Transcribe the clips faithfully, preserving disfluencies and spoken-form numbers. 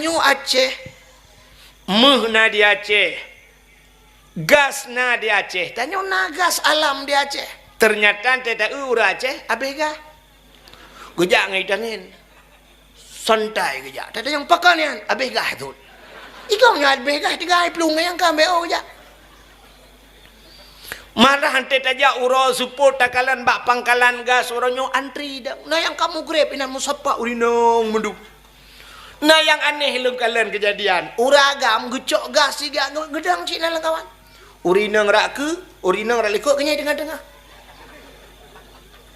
Tanyoe Aceh, méuh na di Aceh, gas na di Aceh. Tanyoe na gas alam di Aceh. Teunyata teuta ureuëng Aceh abéh gas. Geujak ngon tangen. Santai geujak. Teuta nyang pakon nyan abéh gas thon. Igom nyan abéh gas tiga plueng nyang ka B O geujak. Malah hanté tajak uroe seupôt takalon bak pangkalan gas uroe nyoe antri dang. Na nyang ka mugreb inan musapa urinong meudum. Na nyang aneh lôn kalon keujadian. Ureuëng agam geucok gas siga geudang cit na lam kawan. Urinong rak keu, urinong rak likot keunyan teungoh-teungoh.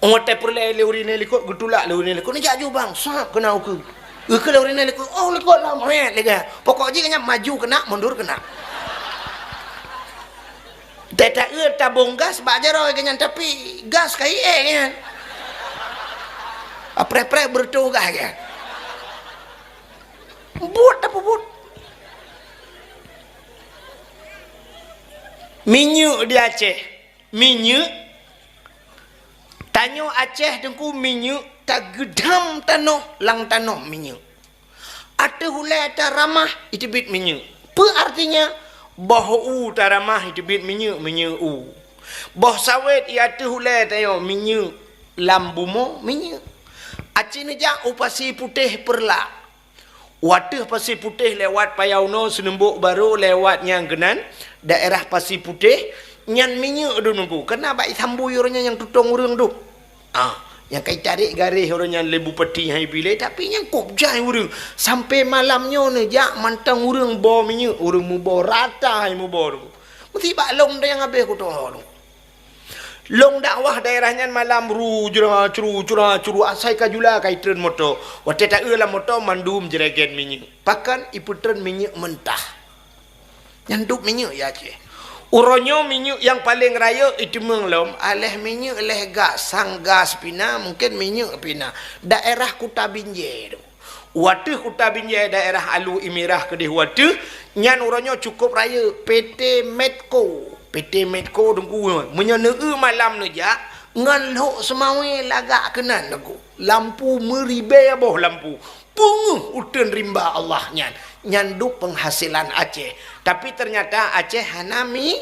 Watée peureulée lé urinong likot, geutulak lé urinong likot, neujak ju bang, sap keuna ukeue. Ukeue lé urinong likot, oh likot lam, rét lé gaya. Pokok jih keunyan maju keunak, mundur keunak. Teuta-eu tabong gas bak jaroe geuh nyan, tapi gas ka ié geuh nyan. Apreh-preh beureutoh gas geuh nyan. Buet tapeubuet. Minyeuk di Aceh. Minyeuk. Tanyoe Aceh teungku minyeuk tageudam tanoh lam tanoh minyeuk. Ateueh ulée taramah iteubiet minyeuk. Peue artinya? Boh u taramah iteubiet minyeuk, minyeuk u. Boh sawét i ateueh ulée tanyoe minyeuk, lam bumoe minyeuk. Aci neujak u Pasi Putéh Peureulak. Wateueh Pasi Putéh lewat Payaunoe Seunumbok Barô lewat nyang keunan daerah Pasi Putéh nyan minyeuk dum nunggu. Keuna bak isambui ureuëng nyan nyang tutong ureuëng dum. Ah, nyang ka itarek garéh uroe nyan lé bupati hai bilée, tapi nyang kôb jai ureuëng. Sampoe malam nyoe neujak mantong ureuëng boh minyeuk, ureuëng muboh rata hai muboh tu. Meusti bak lông deh nyang habéh kutoh tu. Lông dakwah daerah nyan malam ru jura curu cura curu asai ka jula ka itreun moto. Watée ta-eu lam moto mandum jeuregen minyeuk. Pakon ipeutreun minyeuk meutah. Nyan dub minyeuk ya Aceh. Uroe nyoe minyeuk nyang paleng rayeuk iteumeung lom, aléh minyeuk, aléh gas, sang gas pina, mungken minyeuk pina. Daerah Kuta Binjai tu. Wateueh Kuta Binjai daerah Alu Imirah keudeh wateueh, nyan uroe nyoe cukôp rayeuk, P T Medco. P T Medco teungku, meunyoe neu-eu malam neujak, ngon lhok seumawé lagak keunan teungku. Lampu meuribée boh lampu. Peungeuh uteuen rimba Allah nyan, nyan dub peunghasilan Aceh. Tapi teunyata Aceh hana mi-,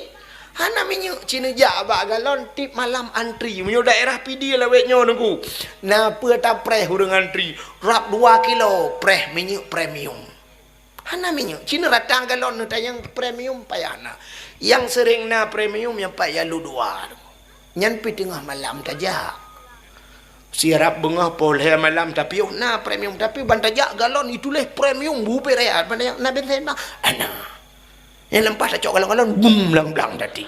hana minyeuk, ci neujak bak galon tiep malam antri. Meunyoe daerah Pidie lawét nyoe teungku, na peue tapreh ureuëng antri, rab dua kilo preh minyeuk premium. Hana minyeuk, ci neuratang galon neutanyong premium payah na. Nyang seuréng na premium nyang pat ya lu dua. Nyan pi teungoh malam tajak. Sirab beungoh poh lhée malam tapi oh na premium, tapi ban tajak galon ituléh premium bubé raya, ban tajak na bensin bang. Ana. Nyang leumpah tacok galon-galon bum blang-blang tadi.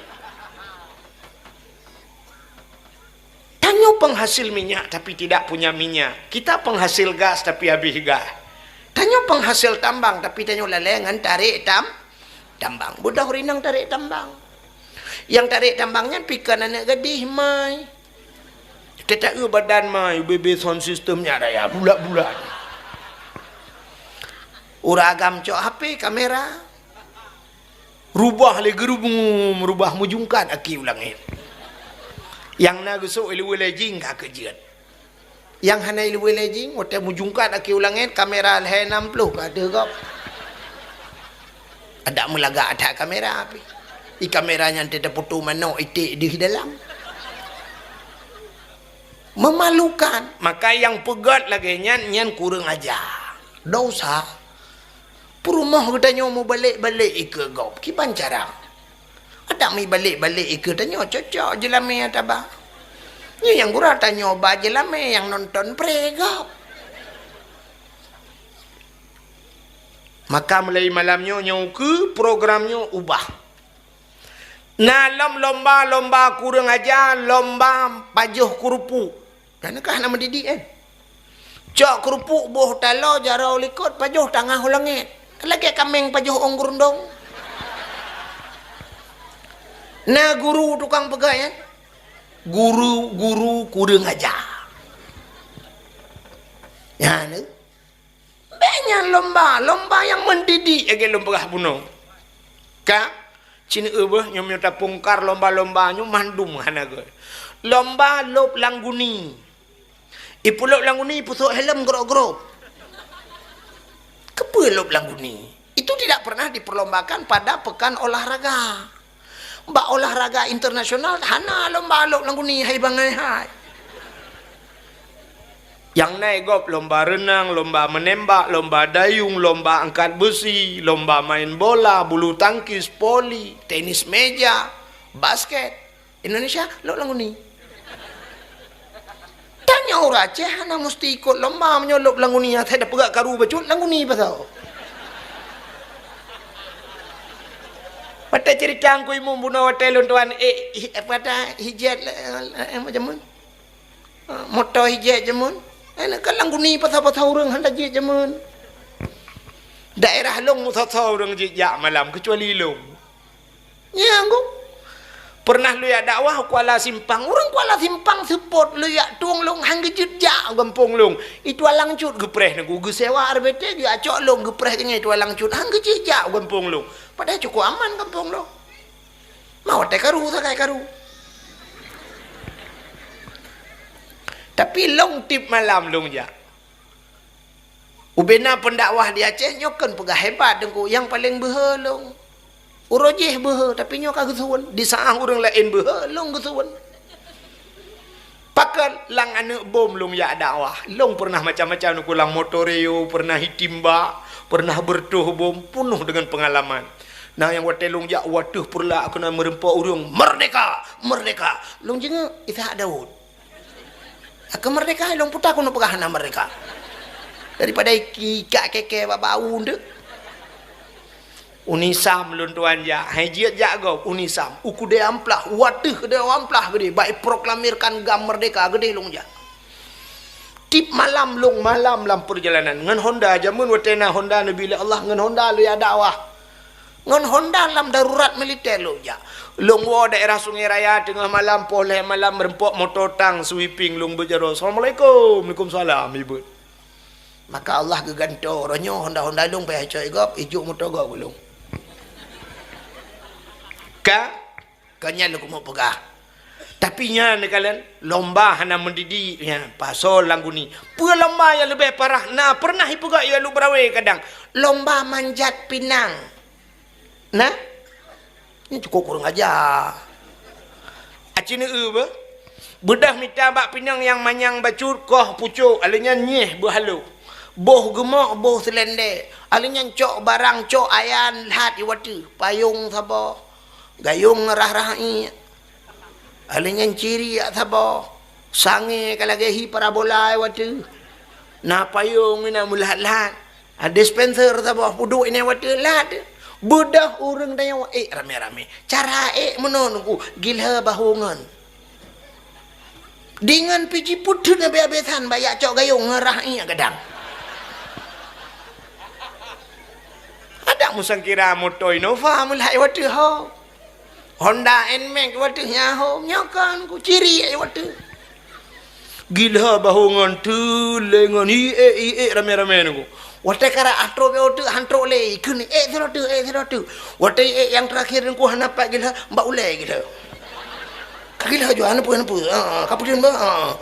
Tanyoe penghasil minyak tapi tidak punya minyak. Kita penghasil gas tapi habis gas. Tanyoe penghasil tambang tapi tanyoe lalée ngon tarek tam-, tambang. Beudôh rinong tarek tambang. Nyang tarek tambang nyan pih kon aneuk gadih mai. Teuta-eu badan mai, bebe sound system nyan raya bulat-bulat. Ureuëng agam cok H P kamera. Rubah lé geurubum, rubah meujungkat aki u langét. Nyang na geusok iluwue lé jing ka keujeuet. Nyang hana iluwue lé jing, watée meujungkat aki u langét, kamera lhée nam ploh ka deuh gob. Adak meulagak that kamera pih. I kamera nyan teuta foto manok iték deuh dalam. Memalukan. Maka nyang peugét lagée nyan, nyan kureueng aja. Dosa. Peurumoh geutanyoe mubalek-balek ikeue gob, kiban cara? Adak mibalek-balek ikeue tanyoe cocok jeulamé taba. Nyoe nyang gura tanyoe ba jeulamé nyang nonton pré gob. Maka mulai malam nyoe nyang ukeue program nyoe ubah. Na lom lomba-lomba kureueng aja, lomba pajoh keurupuk. Nyan kah na meudidik, eh? Cok keurupuk boh taloe jaroe likot pajoh tangah u langét. Lagée kaméng pajoh ôn geurundong. Na guru tukang peugah, eh? Guru, guru kureueng aja. Nyan, eh? Bék nyan lomba, lomba nyang mendidik lagée lôn peugah bunoe. Ka, cin eu beuh nyoe meunyoe tapungkar lomba-lomba nyoe mandum hana gét. Lomba lôb langguni. Ipeulôb langguni ipeusôk helm grok-grok. Keupeue lôb lam guni? Itu tidak pernah diperlombakan pada pekan olahraga. Bak olahraga internasional hana lomba lôb lam guni hai bangai hai. Nyang na gob lomba reunang, lomba meunembak, lomba dayung, lomba angkat beusi, lomba main bola, bulu tangkis, voli, tenis meja, basket. Indonesia lôb lam guni. Tanyoe ureueng Aceh hana musti ikot lomba meunyoe lôb lam guni, asai tapeugah karu bacut lam guni pasal. Watèe cerita Teungku Imum bunoe watèe lôn tuan, eh, hi-, apa dah, hijet, eh, eh, macam mana? Ah, moto hijet jameun. Eh, kan lam guni pasal-pasal ureueng hana jiet jameun. Daerah lôn meusoe-soe ureueng jijak malam, keucuali lôn. Nyang ku. Pernah lôn jak dakwah u Kuala Simpang. Ureueng Kuala Simpang seupôt lôn jak tueng lôn han geujeuet jak u gampông lôn. I tualang cut geupreh neugui geusewa R B T geuacok lôn geupreh keunoe i tualang cut han geujeuet jak u gampông lôn. Padahai cukôp aman gampông lôn. Ma watèe karu sagai karu. Tapi lôn tiep malam lôn jak. Ubena pendakwah di Aceh nyoe kon peugah hebat Teungku, nyang paleng beuhe lôn. Uroe jih beuhe, tapi nyoe ka geusuwen. Di saat ureueng laén beuhe, lôn geusuwen. Pakon lam aneuk bom lôn jak dakwah. Lôn pernah macam-macam Teungku, lam motor Rio, pernah itimbak, pernah beureutoh bom, peunoh deungon peungalaman. Na nyang watèe lôn jak u ateueh peureulak keunan meureumpok ureueng, "Merdeka! Merdeka!" Lôn jingeuek, Ishak Daud. Ka merdeka, lôn puta keuneuk peugah hana merdeka. Daripada ikak keke bak bau deuh. Unisam lôn tuan jak, hai jeuet jak gob, Unisam. U keudè amplah, u ateueh keudè amplah geudeh, bak iproklamirkan GAM merdeka geudeh lôn jak. Tiep malam lôn malam lam peurjalanan. Ngon Honda, jameun watèe na Honda neubi lé Allah, ngon Honda lôn jak dakwah. Ngon Honda lam darurat militer lôn jak. Lôn woe daerah Sungai Raya teungoh malam, poh lhèe malam, reumpok moto tang, sweeping, lôn beujaroe, "Assalamualaikum." "Waalaikumsalam," ibeut. Maka Allah geugantoe, roh nyoe Honda-Honda lôn payah cok i gob, ijok moto gob keu lôn. Ka? Ka nyan lôn keumeung peugah. Tapi nyan neukalon, lomba hana mendidik nyan, pasol lam guni. Peue lomba nyang leubeh parah, na pernah ipeugah i Alue Beurawe kadang, lomba manjat pinang. Nah, nyan cukôp kurang aja. Aci neu-eu beuh. Beudôh mita bak pinang nyang manyang bacut koh pucôk, alèh nyan nyieh beuhalo. Boh geumok, boh seulendé. Alèh nyan cok barang, cok ayan, lhat i watèe. Payong saboh. Gayong rah-rah iék. Alèh nyan ciriek saboh. Sangè ka lagèe hi parabola i watèe. Na payong inan meulhat-lhat. Ha, dispenser saboh peuduek inan watèe lhat. Beudôh ureueng tanyoe ék ramé-ramé. Cara ék meunoe Teungku, gilhô bahongon. Deungon pih jipeuteuet habéh-habésan bak jak cok gayong ngon rah iék gadang. Adak meusangkira moto Innova meulhat i watèe ho. Honda Nmax watèe nyan ho, nyoe kan ku ciriek watèe. Gilhô bahongon teuh lé ngon iék-iék ramé-ramé Teungku. Watèe karap atra bèe teuk han trok lé, kheun ék sidroe teuk, ék sidroe teuk. Watèe ék nyang teurakhir Teungku hana pat gilhô, bak ulèe gilhô. Ka gilhô jua, hana peue, hana peue. Ha, ka peudeueng bah. Ha.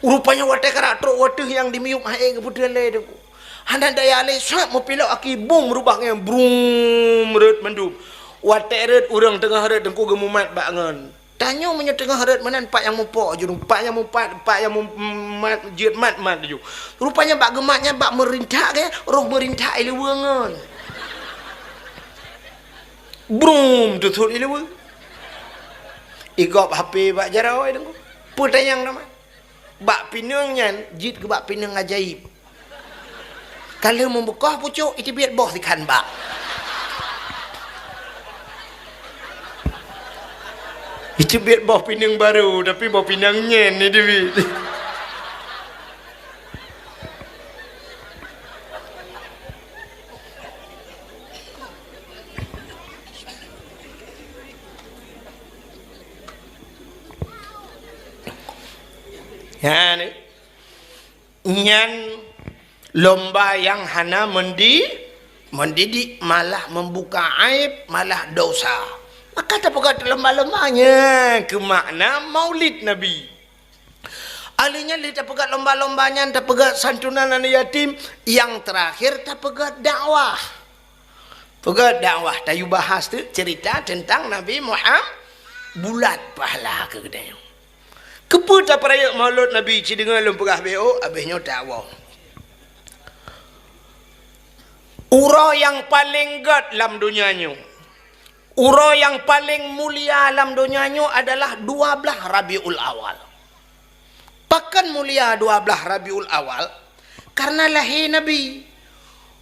Rupanya watèe karap trok watèe nyang dimiyueb hai ék geupeudeueng lé Teungku. Hana daya lé, sat meupilok aki bum rubah ngon brum rhot mandum. Watèe rhot ureueng teungoh rhot Teungku geumumat bak ngon. Tanyoe meunyoe teungoh rhot meunan pat nyang mupok ju, pat nyang mupat, pat nyang mumat jeuet mat-mat ju. Rupanya bak geumat nyan bak meurintak ke, roh meurintak i luweue ngon. Brum, teusut i luweue. Igop H P bak jaroe Teungku. Peutanyong nama? Bak pineung nyan jeuet keu bak pineung ajaéb. Ka lheueh meubeukah pucôk, iteubiet boh sikhan bak. Iteubiet boh pineung barô, tapi boh pineung nyan iteubiet. Nyan, nyan lomba nyang hana mendi-, mendidik, malah membuka aib, malah dosa. Maka tapeugah lomba-lomba nyan keu makna Maulid Nabi. Ahli nyan lé tapeugét lomba-lomba nyan, tapeugét santunan aneuk yatim, nyang teurakhir tapeugét dakwah. Peugét dakwah, tayue bahas teuk cerita teuntang Nabi Muhammad, bulat pahala keu geutanyoe. Keupeue tapeurayeuk Maulud Nabi? Ci deungoe lôn peugah B O, abéh nyoe tawoe. Uroe nyang paleng gét lam donya nyoe, uroe nyang paleng mulia lam donya nyoe adalah dua blaih Rabiul Awal. Pakon mulia dua blaih Rabiul Awal? Karena lahé Nabi.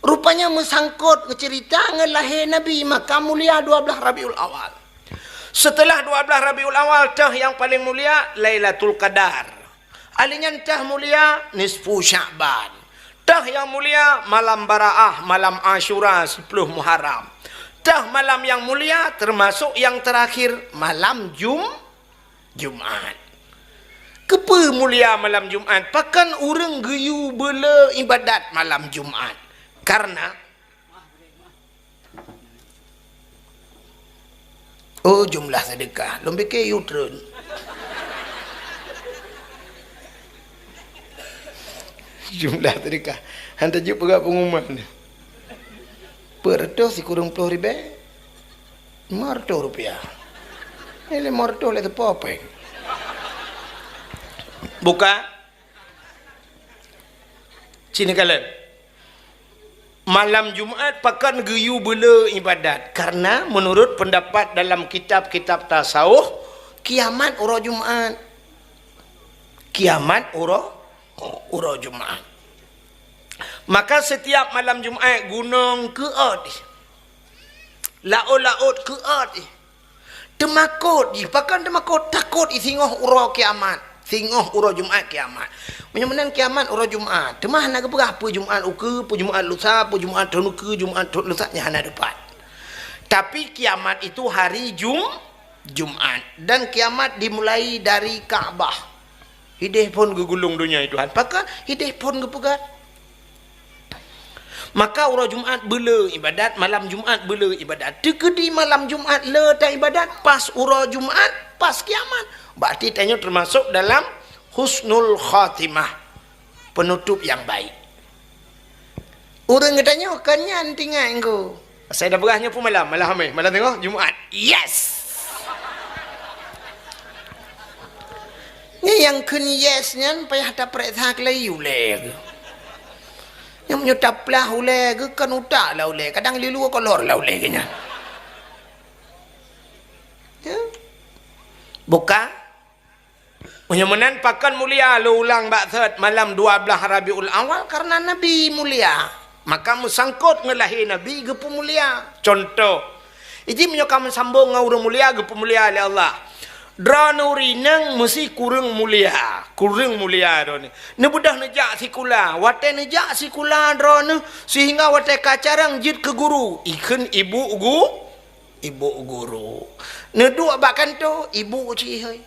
Rupanya meusangkot cerita ngon lahé Nabi, maka mulia dua blaih Rabiul Awal. Setelah dua blaih Rabiul Awal, teuh nyang paleng mulia Lailatul Qadar. Ahli nyan teuh mulia nisfu Sya'ban. Teuh nyang mulia malam Baraah, malam Asyura, siploh Muharram. Teuh malam nyang mulia, teumasok nyang teurakhir, malam Jum-, Jumat. Keupeue mulia malam Jumat? Pakon ureuëng geuyue beule iébadat malam Jumat? Karena, oh, jumlah seudeukah. Lôn piké yue treun. Jumlah seudeukah. Han tajeuet peugah pengumuman. Peuet reutôh sikureueng ploh ribée? Lima reutôh rupiah. Eh, lima reutôh lé teupo péng. Buka. Sini kalian. Malam Jumat pakon geuyue beule iébadat? Karena menurut pendapat dalam kitab-kitab tasawuf, kiamat uroe Jumat. Kiamat uroe, uroe Jumat. Maka setiap malam Jumat gunong keuôt, laôt-laôt keuôt. Teumakot jih, pakon teumakot? Takot jih singoh uroe kiamat, singoh uroe Jumat kiamat. Meunyoe meunan kiamat uroe Jumat, teuma hana geupeugah peue Jumat ukeue, peue Jumat lusa, peue Jumat thon ukeue, Jumat thon lusa, nyan hana teupat. Tapi kiamat itu hari Jum-, Jumat, dan kiamat dimulai dari Ka'bah. Hideh phon geugulong donya Tuhan, pakon hideh phon geupeugah. Maka uroe Jumat beule iébadat, malam Jumat beule iébadat. Teukeudi malam Jumat le ta iébadat, pas uroe Jumat, pas kiamat. Berarti tanyoe teumasok dalam husnul khatimah, penutup yang baik. Ureuëng geutanyoe kon nyan tinggai engko. Asai tapeugah nyoe peue malam, malam Hameh, malam teungoh Jumat. Yes! Nyan nyang kheun yes nyan payah tapeureksa keulayi ulée geuh. Nyang meunyoe taplah ulée geuh, kon utak lah ulée, kadang lilue kolor lah ulée geuh nyan. Ya. Buka. Meunyoe meunan pakon mulia, lôn ulang bak thot, malam dua blaih Rabiul Awal karena Nabi mulia. Maka meusangkot ngon lahé Nabi geupeumulia. Contoh, iji meunyoe ka meusambong ngon ureuëng mulia geupeumulia lé Allah. Droeneuh ureuëng inong meusi kureueng mulia, kureueng mulia droeneuh. Neubeudôh neujak sikula, watée neujak sikula droeneuh, sehingga watée ka carông jeuet keu guru, ikheun ibu gu-, ibu guru. Neuduek bak kantô, ibu cit ihôi.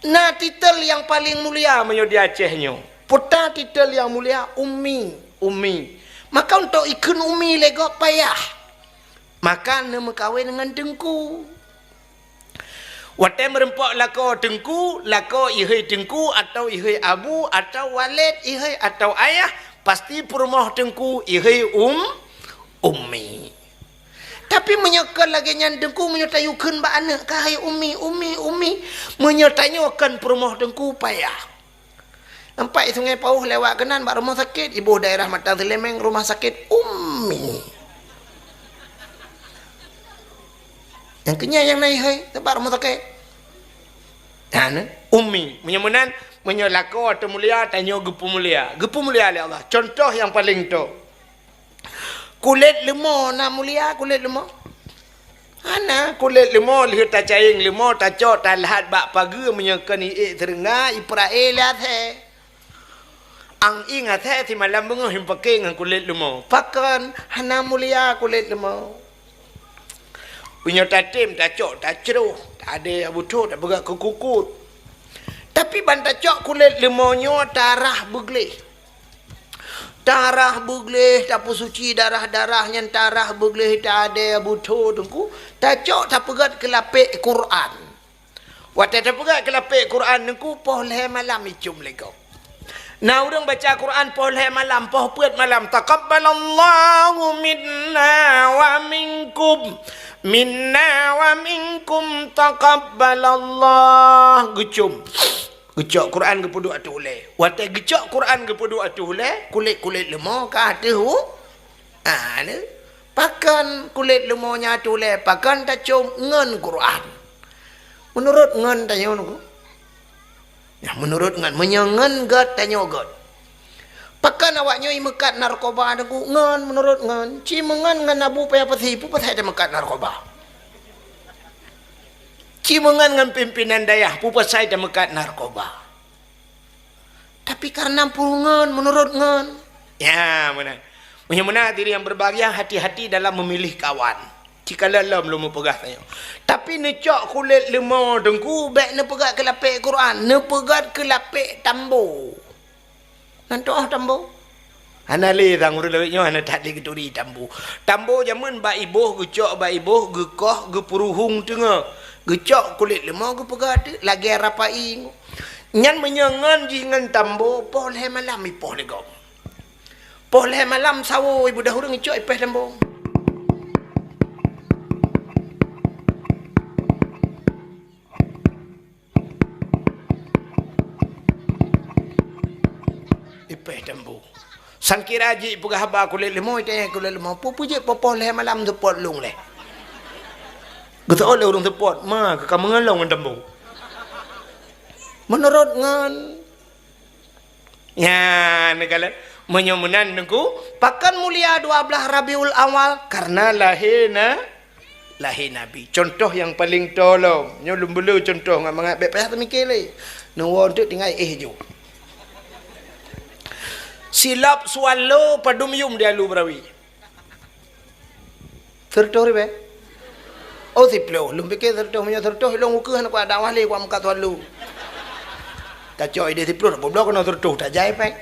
Na titel nyang paleng mulia meunyoe di Aceh nyoe. Peue ta titel nyang mulia? Ummi, ummi. Maka untuk ikheun ummi lé gob payah. Maka neumeukawen ngon teungku. Watée meurumpok lakoe teungku, lakoe ihôi teungku atau ihôi abu atau waled ihôi atau ayah, pasti peurumoh teungku ihôi um, ummi. Tapi meunyoe kon lagée nyan teungku, meunyoe tayue kheun bak aneuëk, "Kah hai ummi, ummi, ummi," meunyoe tanyoe kon peurumoh teungku payah. Nampak Sungai Pauh lewat keunan bak rumoh sakét, iboh daerah Mata Seulémeng rumoh sakét ummi. Nyang keunyan nyang na ihôi, teumpat rumoh sakét. Nah, ummi. Meunyoe meunan, meunyoe lakoe teu mulia, tanyoe geupeumulia. Geupeumulia lé Allah. Contoh nyang paleng toe. Kulét leumo na mulia kulét leumo? Hana, kulét leumo lheueh tacayeng leumo, tacok, talhat bak pageue, meunyoe kon iék seureungga, ipeurae lé asèe. Ang ieng asèe simalam beungoh ipaké ngon kulét leumo. Pakon? Hana mulia kulét leumo. Meunyoe tatem, tacok, tacroh, tadée butho, tapeugah keu kukut. Tapi ban tacok kulét leumo nyoe tarah beugleh. Tarah beugleh, tapeusuci darah-darah nyan, tarah beugleh, tadée butho teungku, tacok tapeugét keu lapék Quran. Watée tapeugah keu lapék Quran Teungku, poh lhée malam icum lé gob. Na ureuëng baca Quran poh lhée malam, poh peuet malam, "Taqabbalallahu minna wa minkum, minna wa minkum taqabbalallah," geucum. Geucok Quran geupeuduek ateueh ulée. Watée geucok Quran geupeuduek ateueh ulée, kulét-kulét leumo ka ateueh u-, ah, ni. Pakon kulét leumo nyan ateueh ulée, pakon tacom ngon Quran. Meunurot ngon tanyoe Teungku. Nah, meunurot ngon, meunyoe ngon gét, tanyoe gét. Pakon awak nyoe meukat narkoba Teungku? Ngon, meunurot ngon. Ci meungon ngon Abu Paya Pasi, peue pasai tameukat narkoba? Ci meungon ngon pimpinan dayah, peue pasai tameukat narkoba? Tapi kareuna peue ngon, meunurot ngon. Ya, meunan. Meunyoe meunan hadirin yang berbahagia, hati-hati dalam memilih kawan. Ci kalon lom lôn meupeugah tanyoe. Tapi neucok kulét leumo Teungku, bék neupeugét keu lapék Quran, neupeugét keu lapék tambo. Nan toh tambo? Hana lé sang ureuëng lawét nyoe hana that lé geuturi tambo. Tambo jameun bak iboh, geucok bak iboh, geukoh, geupeuruhueng teungoh. Geucok kulét leumo geupeugah teuk lagée rapai. Nyan meunyoe ngon jih ngon tambo, poh lhée malam ipoh lé gob. Poh lhée malam sawoe ibu dah ureuëng icok ipéh tambo. Ipéh tambo. Sangkira jih peugah haba kulét leumo, itanyong kulét leumo, peue-peue jeuet poh-poh lhée malam seupôt lôn lé. Geuseuôt lé ureuëng seupôt, ma ka meungalong ngon tambo. Meunurot ngon Nyan, neukalon. Meunyoe meunan Teungku, pakon mulia dua blaih Rabiul Awal? Kareuna lahé na-, lahé Nabi. Cuntoh nyang paleng tolom. Nyoe lôn beuleue cuntoh ngon mangat bék payah teumiké lé. Neuwoe teuk tinggai éh ju. Silop swallow padum yum di Alue Beurawe? Sireutôh ribée? Oh, siplôh. Lôn piké sireutôh, meunyoe sireutôh ilôn ukeue hana kuat dakwah lé, kuat meukat swallow. Tacok idéh siplôh, goblok keunoe sireutôh, tajai péng.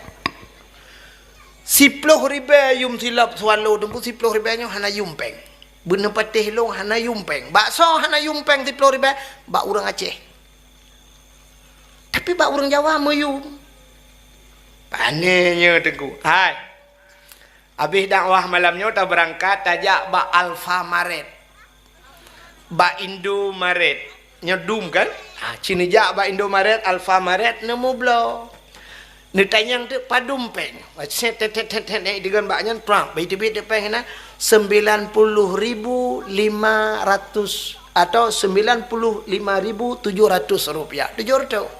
Siplôh ribée yum silop swallow, Teungku, siplôh ribée nyoe hana yum péng. Beuneupatéh ilôn hana yum péng. Baksoe hana yum péng siplôh ribée, bak ureuëng Aceh. Tapi bak ureuëng Jawa meuyum. Pane nyoe Teungku. Hai. Abéh dakwah malam nyoe tabeurangkat tajak bak Alfamaret. Bak Indomaret. Nyoe dum kan? Ha, ci neujak bak Indomaret, Alfamaret, neumubloe. Neutanyong teuk padum péng. Set, tet, tet, tet, tet, naik deungon bak nyan, prang. Bak teubiet teuk péng na, sembilan puluh ribu lima ratus atau sembilan puluh lima ribu tujuh ratus rupiah. Tujoh reutôh.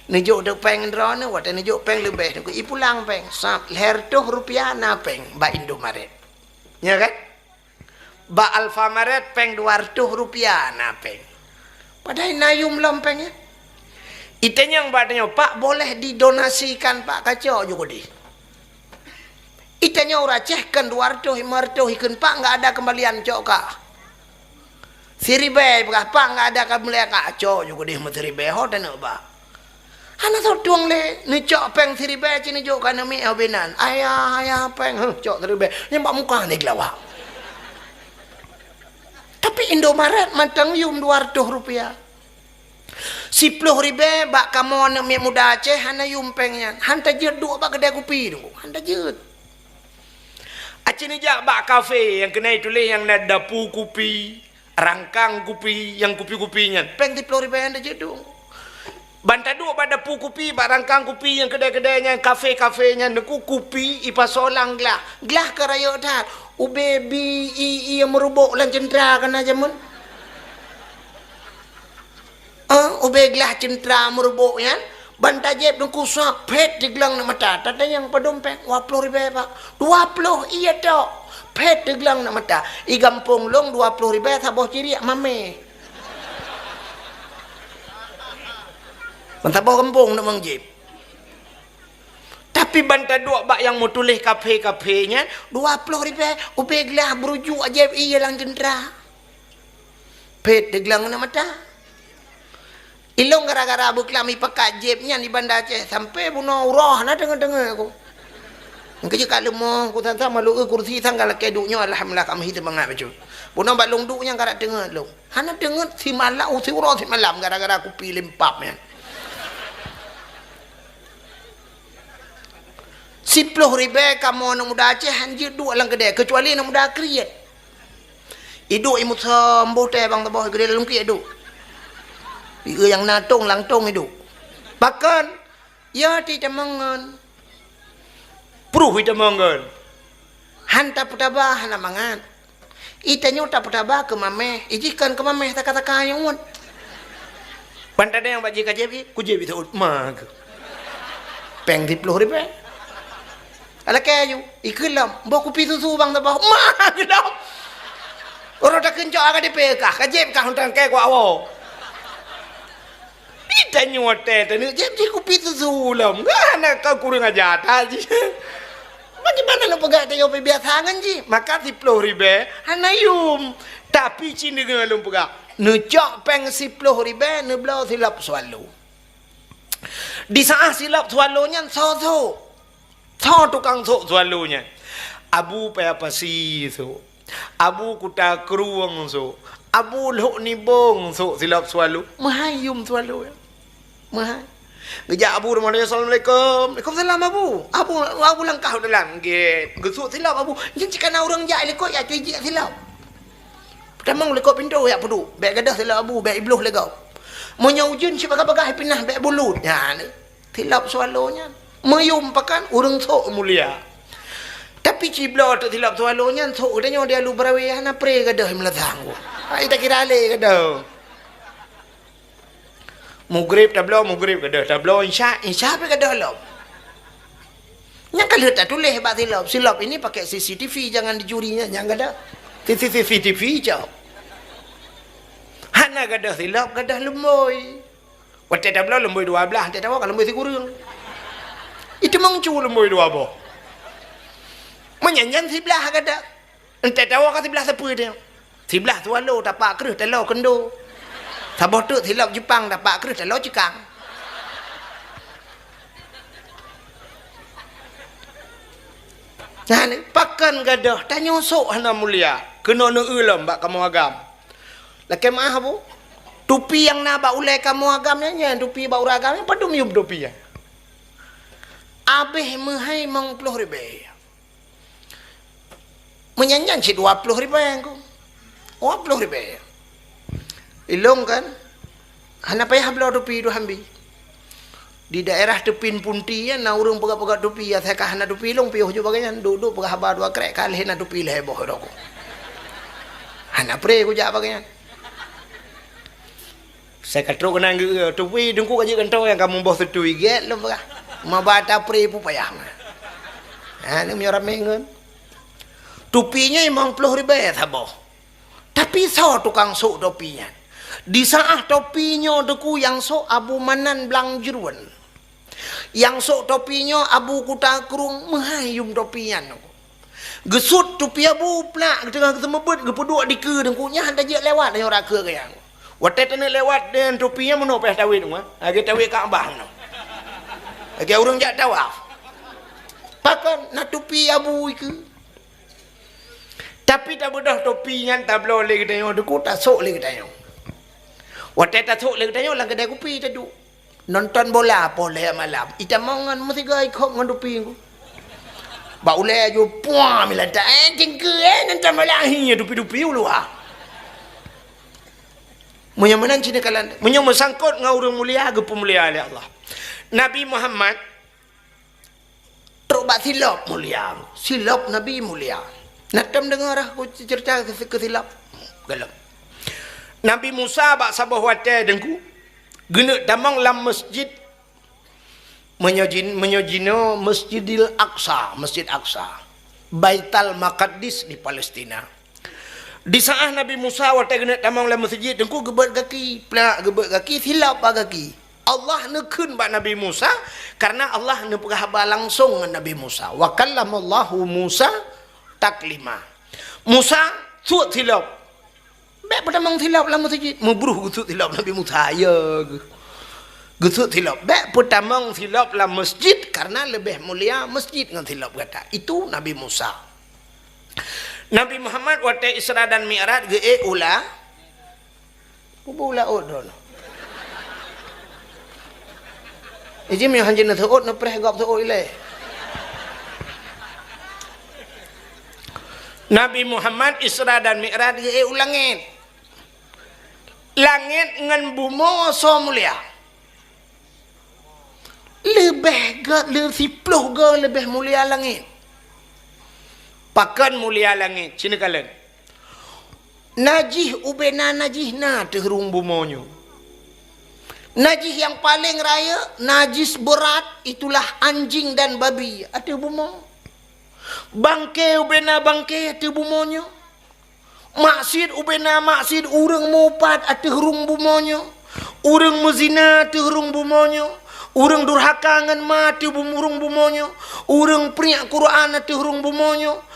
Neujok teuk péng droeneuh, watée neujok péng leubeh, neuku ipulang péng. Sab lhée reutôh rupiah na péng bak Indomaret. Nya kan? Bak Alfamaret péng dua reutôh rupiah na péng. Padahai na yum lom péng nyan. Itanyong bak tanyoe, "Pak, boleh didonasikan, Pak?" Kacok ju keudeh. Itanyong ureuëng Aceh, "Kön dua reutôh, lima reutôh ikön, Pak, enggak ada kembalian, cok kah." Siribée peugah, "Pak, enggak ada kembalian, Kak." Cok ju keudeh meusiribée, ho taneuk bak. Hana sot tueng lé, neucok péng siribée ci neujok keu aneuk miet ho binan. "Ayah, ayah, péng." "Huh, cok siribée." Nyan bak muka ni geulawa. Tapi Indomaret mantong yum dua reutôh rupiah. Siplôh ribée bak kamoe aneuk miet muda Aceh hana yum péng nyan. Han tajeuet duek bak keudai kupi tu. Han tajeuet. Aci neujak bak kafe nyang keuneuk tuléh nyang na dapu kupi, rangkang kupi, nyang kupi-kupi nyan. Péng siplôh ribée han tajeuet duek. Ban taduek bak dapu kupi, bak rangkang kupi nyang keudai-keudai nyan, kafe-kafe nyan, neuku kupi ipasoe lam glah. Glah ka rayeuk that. Ubé bi i, i meurubok lam ceuntra ka na jameun. Eh, ubé glah ceuntra meurubok nyan, ban tajieb neuku sab phét teugleng aneuk mata. Tatanyong padum péng, "Dua ploh ribée, Pak." "Dua ploh, iya tok." Phét teugleng aneuk mata. I gampông lôn dua ploh ribée saboh ciriek mamé. Ban saboh gampông aneuk manjieb. Tapi ban taduek bak nyang meutuléh kafe-kafe nyan, "Dua ploh ribée, ubé glah beurujuk ajaéb ié lam ceuntra." Phét teugleng aneuk mata. Ilôn gara-gara beuklam ipakat jieb nyan di Banda Aceh, sampoe bunoe uroe hana deungoe-deungoe ku. Engkau jeuet ka leumoh, ku sang-sang malu, eh, kursi sang ka lakée duek nyoe, alhamdulillah, ka meuhi teumangat bacut. Bunoe bak lôn duek nyang ka rab teungeut lôn. Hana teungeut simalam, siuroe simalam gara-gara kupi limpab nyan. Siploh ribée kamoe aneuk muda Aceh han jeuet duek lam keudée, keucuali aneuk muda kriet. Iduek imusom boh tée bang teuboh geudée lam lungkiek iduek. Ieu nyang na tong lam tong iduek. Pakon? Ya, ti tamong ngon. Pruh itamong ngon. Han tapeutaba hana mangat. Itanyoe tapeutaba keu mameh, ijih kon keu mameh taka-taka nyang ngon. Ban tadeng bak jih ka jieb, ku jieb itu ma keu. Péng siploh ribée. Alakée aju, ikeu lom, boh kupi susu bang teuboh, ma keu lom. Uroe takeuncok ka dipée kah, ka jieb kah untang kée kuak woe. Itanyoe watée taneuk jieb jih kupi susu lom. Hana ka kureueng aja that jih. Bagaimana lôn peugah tanyoe biasa ngon jih? Maka siploh ribée hana yum. Tapi ci deungoe lôn peugah. Neucok péng siploh ribée neubloe silop swallow. Di saat silop swallow nyan soe-soe. Soe tukang sôk swallow nyan? Abu Paya Pasi sôk. Abu Kuta Krueng sôk. Abu Lhok Nibong sôk silop swallow. Meuhai yum swallow nyan. Meuhai. Geujak Abu rumoh nyoe, "Assalamualaikum." "Waalaikumsalam, Abu." Abu, Abu langkah u dalam. Nggih. Geusôk silop Abu. Nyan cit ka na ureuëng jak likot jak cuijik silop. Tamong likot pintoe jak peuduek. Bék gadôh silop Abu, bék ibloh lé gob. Meunyoe ujeuen cit bagah-bagah pinah bék bulut. Nyan. Silop swallow nyan. Meuyum pakan ureuëng sôk mulia. Tapi cibloe teuk silop swallow nyan sôk geutanyoe di alu beurawe hana pre gadôh meulathang. Hai takira lé gadôh. Mugrib tabloe, mugrib gadôh. Tabloe insya, insya pih gadôh lom. Nyang ka lheueh tatuléh bak silop. Silop ini pakai C C T V, jangan dicuri nyan, nyang gadôh. C C T V cok. Hana gadôh silop, gadôh lumbôi. Watée tabloe lumbôi dua blaih, watée tawoe ka lumbôi sikureueng. Itu meucu lumbôi dua boh. Meunyan nyan siblaih gadôh. Entah tawoe ka siblaih sapeue dia. Siblaih swallow tapak kreueh taloe keundo. Saboh teuk silop Jepang tapak kreueh taloe cikang. Nah, ni, pakon gadôh, tanyoe sôk hana mulia. Keunoe neueu lom bak kamoe agam. Lakée meuáh, Bu. Tupi nyang na bak ulée kamoe agam nyan, nyan tupi bak ureuëng agam nyan, padum yum tupi nyan. Abéh meuhai limong ploh ribée. Meunyan nyan cit dua ploh ribée ku. Dua ploh ribée. Ilong kan, hana payah bloe tupi tu hambi. Di daerah Teupin Punti nyan na ureuëng peugah-peugah tupi, asai ka hana tupi ilong piôh ju bagai nyan, duek-duek peugah haba dua krek ka lheueh na tupi lhée boh rokok. Hana pre kujak bagai nyan. Sai ka trok keunan geu-, tupi deungku ka jeuet kantô nyang ka muboh tutui gét lom peugah. Maba tapri pupayah mah. Ha, ni meunyoe ramé ngon. Tupi nyoe limong ploh ribée saboh. Tapi soe tukang sôk topi nyan? Di saat topi nyoe deungku nyang sôk Abu Manan Blang Jeuruen. Nyang sôk topi nyoe Abu Kuta Krueng meuhai yum topi nyan. Geusut topi Abu plak, geuteungoh geuseumeubeuet, geupeuduek dikeue deungku nyan, hana jeuet lewat nyoe rakeu geuh nyan. Watée taneuk lewat deungon topi nyan meunoe payah tawét ngon. Lagée tawét Ka'bah meunoe. Lagée ureuëng jak tawaf. Pakon na topi Abu ikeue. Tapi tabeudôh topi nyan tabloe lé geutanyoe deungku tasôk lé geutanyoe. Watée tasôk lé geutanyoe lam keudée kupi taduek. Nonton bola poh lhée malam. Itamong ngon meusigoe ikhop ngon tupi ku. Bak ulée aju puang milata, eh, cingkeue, eh, nonton bola, hi, tupi-tupi uluwa. Meunyoe meunan cit neukalon, meunyoe meusangkot ngon ureuëng mulia, geupeumulia lé Allah. Nabi Muhammad Trok bak silop mulia. Silop Nabi mulia. Na tom deungoe rah ku ceurita keu, keu silop. Galak. Nabi Musa bak saboh watée deungku, geuneuk tamong lam masjid, meunyoe jin-, meunyoe jinoe Masjidil Aqsa, Masjid Aqsa, Baital Maqdis di Palestina. Di saat Nabi Musa watée geuneuk tamong lam meuseujid, teungku geubeuet gaki, plak geubeuet gaki, silop bak gaki. Allah neukheun bak Nabi Musa, kareuna Allah neupeugah haba langsong ngon Nabi Musa. Wa kallamallahu Musa taklima. Musa, sut silop. Bék peutamong silop lam meuseujid. Meubruh geusut silop Nabi Musa, ya geuh. Geusut silop. Bék peutamong silop lam masjid, karena leubeh mulia masjid ngon silop gata. Itu Nabi Musa. Nabi Muhammad watée Isra dan Mi'raj geuék u la-, kubu laôt droe. Iji meuhanjeuet neuseuôt, neupreh gob seuôt ilée. Nabi Muhammad Isra dan Mi'raj geuék u langét. Langét ngon bumoe soe mulia? Leubeh gét, leu-, siploh gét leubeh mulia langét. Pakon mulia langét? Ci neukalon. Najih ubena najih na ateueh rhueng bumoe nyoe. Najih nyang paleng rayeuk, najis beurat, itulah anjing dan babi ateueh bumoe. Bangke ubena bangke ateueh bumoe nyoe. Maksiet ubena maksiet, ureuëng meuupat ateueh rhueng bumoe nyoe. Ureuëng meuzina ateueh rhueng bumoe nyoe. Ureuëng durhaka ngon ma ateueh bum-, rhueng bumoe nyoe. Ureuëng priek Quran ateueh rhueng bumoe nyoe.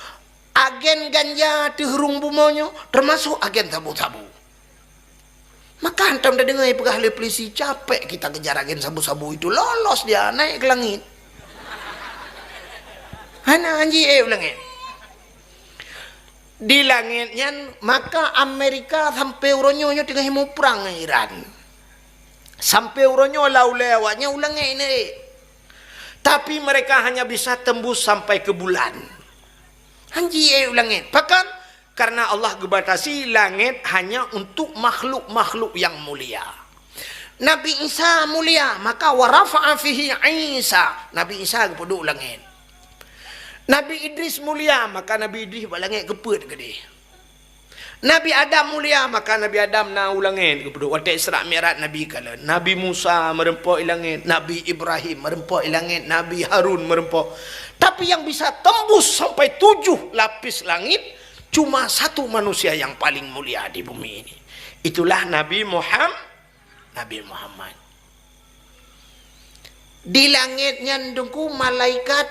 Agen ganja ateueh rhueng bumoe nyoe, teumasok agen sabu-sabu. Maka hantom tadeungoe peugah lé pulisi, "Capek kita kejar agen sabu-sabu itu, lolos dia, naik ke langit." Hana anji ék u langét. Di langét nyan, maka Amerika sampai uroe nyoe, nyoe teungoh muprang ngon Iran. Sampai uroe nyoe lam ulée awaknyan u langét nyan ék. Tapi mereka hanya bisa tembus sampai ke bulan. Hanji ék u langét. Pakon? Karena Allah geubatasi langét hanya untuk makhluk-makhluk yang mulia. Nabi Isa mulia, maka wa rafa'a fihi Isa. Nabi Isa geupeuduek u langét. Nabi Idris mulia, maka Nabi Idris bak langét geupeuet keudeh. Nabi Adam mulia, maka Nabi Adam na u langét geupeuduek. Watée Isra Mi'raj Nabi kalon. Nabi Musa meureumpok i langét, Nabi Ibrahim meureumpok i langét, Nabi Harun meureumpok. Tapi yang bisa tembus sampai tujuh lapis langit, cuma satu manusia yang paling mulia di bumi ini. Itulah Nabi Muham-, Nabi Muhammad. Di langét nyan Teungku malaikat,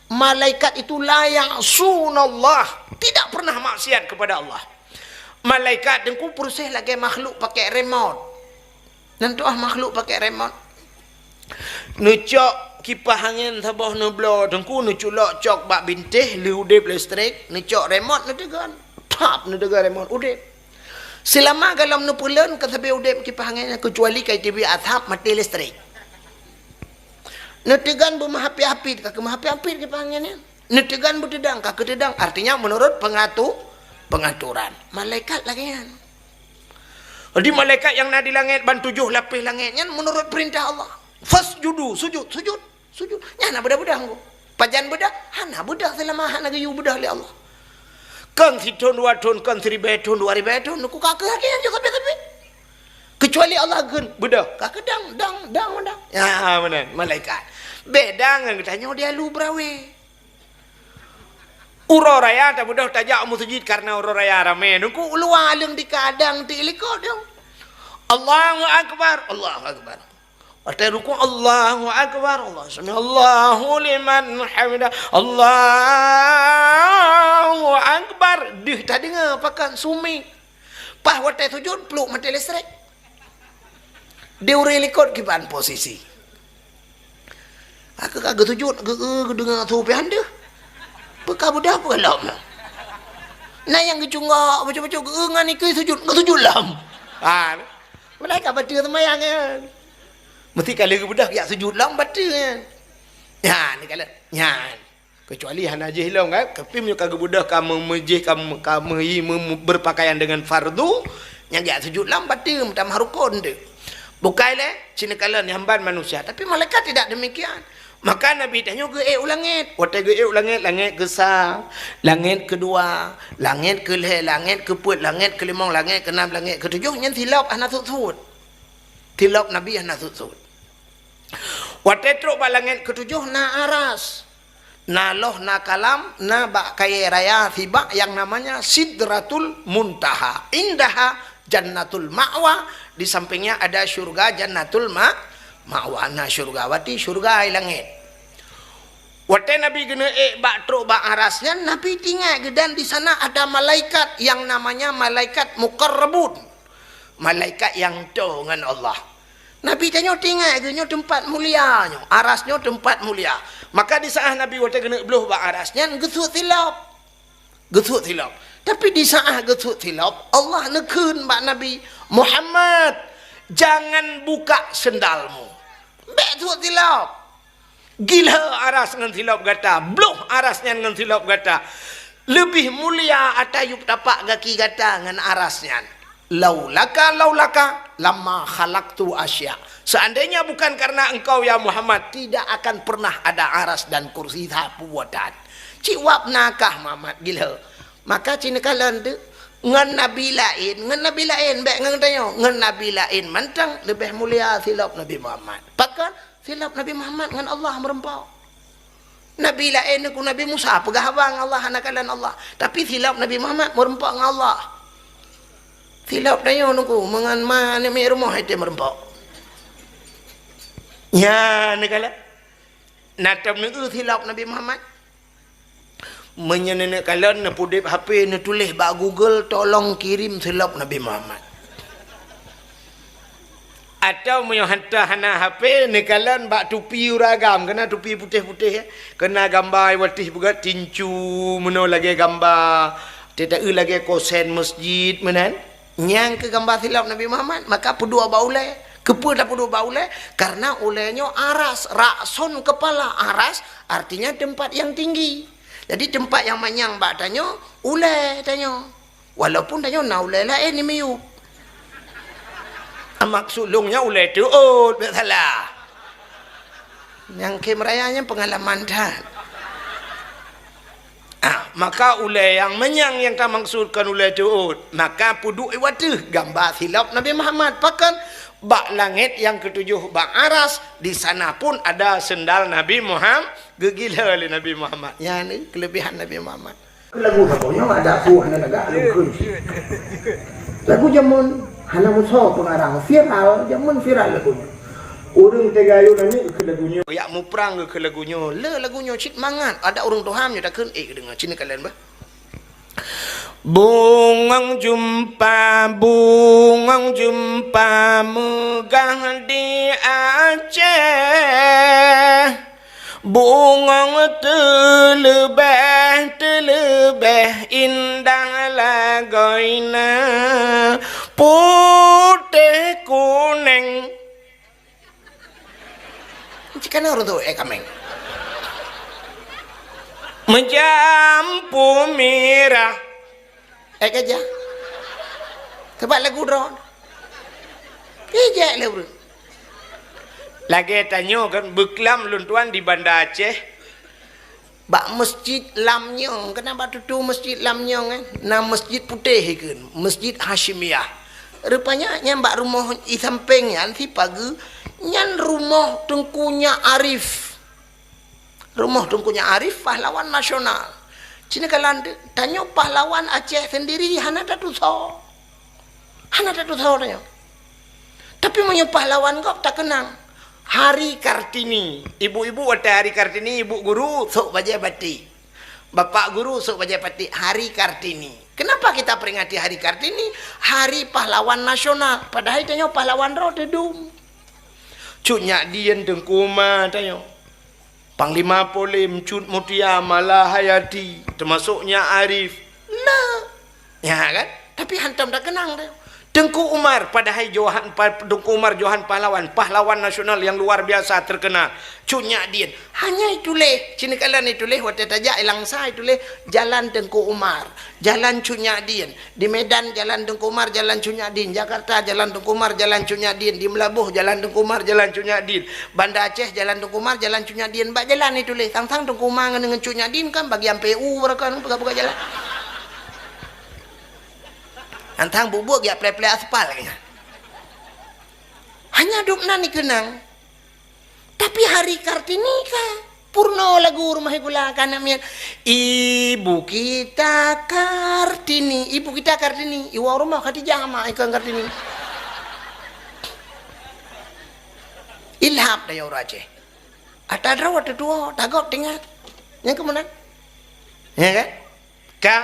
malaikat itu la ya'sunallah, tidak pernah maksiat kepada Allah. Malaikat Teungku proses lagée makhluk pakai remote. Nan tuah makhluk pakai remote. Neucok kipah angén saboh neubloe Teungku, neuculok cok bak bintéh, lheueh udeb listrik, neucok remote neuteugon. Tap, neuteugon remote, udeb. Seulama golom neupeulon ka sabe udeb kipah angén nyan, keucuali ka iteubiet asap maté listrik. Neuteugon beumeuhapit-hapit, ka keumeuhapit-hapit kipah angén nyan. Neuteugon beuteudang, ka keuteudang, artinya menurut pengatu-, pengaturan. Malaikat lagée nyan. Jadi malaikat nyang na di langét ban tujoh lapéh langét nyan menurut perintah Allah. "Fasjudu, sujud, sujud, sujud." Nyan hana beudah-beudah Teungku. Pajan beudah? Hana beudah seulama hana geuyue beudah lé Allah. Kon sithon dua thon, kon siribée thon, dua ribée thon, Teungku ka keuh lagée nyan sabe-sabe. Keucuali Allah geukheun beudah, ka keuh dang, dang, dang, dang. Ya, meunan, malaikat. Beda ngon geutanyoe di alu beurawe. Uroe raya tabeudoh tajak u meuseujid karena uroe raya ramé. Teungku u luwa aleueng di kadang ti likot dong. Allahu Akbar, Allahu Akbar. Watée rukuk, Allahu Akbar, Allah, sami Allahu liman hamida, Allahu Akbar. Deuh tadeungoe pakat sumi. Paih watée sujud, pluek maté listrik. Di ureuëng likot kiban posisi. Aku ka geusujud, geu-, geudeungoe su pih han deuh. Peu ka beudah peue lom. Na nyang geucunggok bacut-bacut, geu-, ngon ikeu sujud, geusujud lom. Ha. Malaikat bateue seumayang nyan. Meusti ka lheueh geubeudah jak sujud lom bateue nyan. Nyan, ni ka lheueh. Nyan. Keucuali hana jih lom kan, tapi meunyoe ka geubeudah ka meumejih, ka me-, ka meuhi me-, me-, berpakaian dengan fardu, nyang geujak sujud lam bateue meutamah rukon tu. Bukai lé, ci neukalon nyang ban manusia, tapi malaikat tidak demikian. Maka Nabi tanyoe geuék u langét. Watée geuék u langét, langét keusa, langét keudua, langét keulhée, langét keupeuet, langét keulimong, langét keunam, langét keutujoh, nyan silop hana sut-sut. Silop Nabi hana sut-sut. Watée trok bak langét keutujoh na aras, na loh, na kalam, na bak kayée raya sibak nyang namanya Sidratul Muntaha. Indaha Jannatul Ma'wa, di sampingnya ada syurga Jannatul Ma-, Ma'wa. Na syurga wati, syurga i langét. Watée Nabi geuneuék bak trok bak aras nyan, Nabi teuingat geuh dan di sana ada malaikat yang namanya malaikat muqarrabun. Malaikat nyang toe ngon Allah. Nabi tanyoe teuingat geuh nyoe teumpat mulia nyoe, aras nyoe teumpat mulia. Maka di saat Nabi watée geuneuk bloh bak aras nyan geusuet silop. Geusuet silop. Tapi di saat geusuet silop, Allah neukheun bak Nabi, "Muhammad, jangan buka sendalmu." Bék suet silop. Gila aras ngon silop gata, bloh aras nyan ngon silop gata. Leubeh mulia ata yup tapak gaki gata ngon aras nyan. "Laulaka, laulaka, lama khalaqtu asya." Seandainya bukan karena engkau, ya Muhammad, tidak akan pernah ada aras dan kursi sapeue tan. Cit wab nakah Muhammad gila. Maka cit neukalon tu, ngon nabi laén, ngon nabi laén, bék ngon tanyoe, ngon nabi laén mantong leubeh mulia silop Nabi Muhammad. Pakon? Silop Nabi Muhammad ngon Allah meureumpok. Nabi laén ngon Nabi Musa peugah haba ngon Allah hana kalon Allah. Tapi silop Nabi Muhammad meureumpok ngon Allah. Silop tanyoe ngon ma aneuk miet rumoh itu meureumpok. Nyan neukalon. Na tom neueu silop Nabi Muhammad. Meunyoe neuneuk kalon neupeudeb H P neutuléh bak Google, "Tolong kirim silop Nabi Muhammad." Atawa meunyoe hantom hana H P, neukalon bak tupi ureueng agam, keunan tupi putéh-putéh, ya. Keunan gamba watih beugat tincu, meunoe lagée gamba, teuta-eu lagée kosen masjid, meunan. Nyang keu gamba silop Nabi Muhammad, maka peuduek bak ulée. Keupeue tapeuduek bak ulée? Karena ulée nyoe aras, ra'sun kepala, aras artinya tempat yang tinggi. Jadi tempat yang manyang bak tanyoe, ulée tanyoe. Walaupun tanyoe na ulée laén di miyueb. Maksud lôn nyan ulée teuôt, bék salah. Nyang khém raya nyan pengalaman that. Ah, maka ulée nyang manyang nyang tamaksud kon ulée teuôt, maka peuduek i ateueh gamba silop Nabi Muhammad. Pakon? Bak langét nyang ketujoh bak aras, di sana pun ada sendal Nabi Muhammad, geugila lé Nabi Muhammad. Nyan ni kelebihan Nabi Muhammad. Lagu saboh nyoe ada aku hana lagak lôn kheun. Lagu jameun hana musoh pengarang, viral, jameun viral lagu nyoe. Ureueng teuga yue nani keu lagu nyoe. Yak muprang keu lagu nyoe. Le lagu nyoe cit mangat. Ada ureueng tuha nyoe takheun, eh, deungoe cit kalian bah. Bungong jumpa, bungong jumpa meugah di Aceh. Bungong teuleubeh, teuleubeh indah lagoina, putéh kuneng. Cit kana ureueng tu, eh, kaméng. Meujampu mirah. Eh, keujah. Sabab lagu droe. Ijak lé ureueng. Lagée tanyoe kan, beuklam lôn tuan di Banda Aceh. Bak Masjid Lamnyong, keunan bak tutoe Masjid Lamnyong, eh, na masjid putéh ikheun, Masjid Hasyimiyah. Rupanya nyan bak rumoh i sampéng nyan, sipageue, nyan rumoh Teungku Nyak Arif. Rumoh Teungku Nyak Arif, pahlawan nasional. Cit neukalon, tanyoe pahlawan Aceh sendiri hana tatusoe. Hana tatusoe tanyoe. Tapi meunyoe pahlawan gob takeunang, Hari Kartini. Ibu-ibu watée Hari Kartini, ibu guru sôk bajée batik. Bapak guru sôk bajée batik, Hari Kartini. Kenapa kita peringati Hari Kartini? Hari pahlawan nasional. Padahai tanyoe pahlawan droe teudum. Cut Nyak Dien, Teungku Umar tanyoe. Panglima Polém, Cut Mutia, Malahayati, teumasok Nyak Arif. Nah. Ya kan? Tapi hantom takeunang teuh. Teungku Umar, padahai Johan, pa-, Teungku Umar Johan Pahlawan, pahlawan nasional yang luar biasa terkenal. Cut Nyak Dien. Hanya ituléh, cit neukalon ituléh, watée tajak i Langsa ituléh, Jalan Teungku Umar, Jalan Cut Nyak Dien. Di Medan, Jalan Teungku Umar, Jalan Cut Nyak Dien. Jakarta, Jalan Teungku Umar, Jalan Cut Nyak Dien. Di Meulaboh, Jalan Teungku Umar, Jalan Cut Nyak Dien. Banda Aceh, Jalan Teungku Umar, Jalan Cut Nyak Dien. Bak jalan ituléh, sang-sang Teungku Umar ngon, ngon Cut Nyak Dien kan bagian P U, barokon peugah-peugah jalan. Sang-sang buet-buet geujak plé-plé aspal lagée nyan. Hanya dum nan dikeunang. Tapi Hari Kartini ka purno lagu rumoh gula ka aneuk miet. Ibu kita Kartini, ibu kita Kartini. Iwoe rumoh Khadijah mak ikon Kartini. Ilham daya ureueng Aceh. Ata droe teutuwo, tagob teuingat. Nyang keumeunang. Ya kan? Ka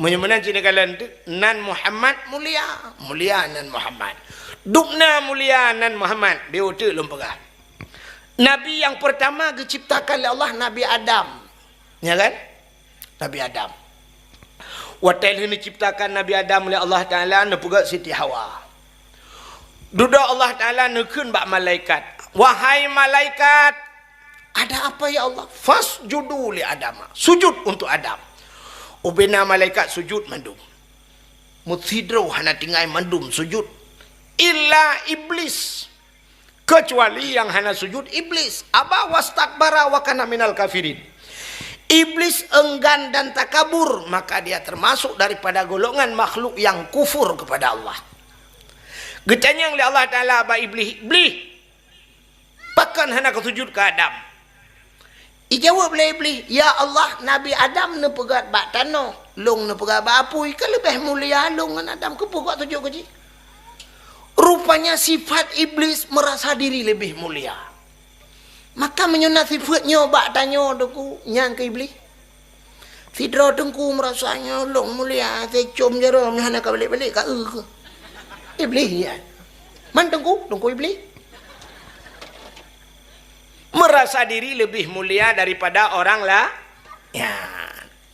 Meunyoe meunan cit neukalon teuk, nan Muhammad mulia, mulia nan Muhammad. Dubna mulia nan Muhammad, beu teuk lôn peugah. Nabi nyang peurtama geuciptakan lé Allah Nabi Adam. Ya kan? Nabi Adam. Watée lheueh neuciptakan Nabi Adam lé Allah Taala, neupeugét Siti Hawa. Dudoe Allah Taala neukheun bak malaikat, "Wahai malaikat, ada apa ya Allah?" "Fasjudu li Adama." Sujud untuk Adam. Ubena malaikat sujud mandum. Meusidroe hana tinggai mandum sujud. Illa Iblis. Kecuali nyang hana sujud Iblis. Aba wastakbara wa kana minal kafirin. Iblis enggan dan takabur, maka dia termasuk daripada golongan makhluk yang kufur kepada Allah. Geutanyong lé Allah Taala bak Iblih, "Iblih, pakon hana kasujud keu Adam?" Ijaweueb lé Iblih, "Ya Allah, Nabi Adam neupeugét bak tanoh, lôn neupeugét bak apui, ka leubeh mulia lôn ngon Adam, keupeue kujak sujud keu jih?" Rupanya sifat Iblis merasa diri lebih mulia. Maka meunyoe na sifat nyoe bak tanyoe Teungku, nyan keu Iblih. Sidroe Teungku meurasa nyoe lôn mulia, teucom jaroe nyoe hana ka balek-balek ka eu keuh. Iblih nyan. Man Teungku, Teungku Iblih. Merasa diri lebih mulia daripada orang la-, ya.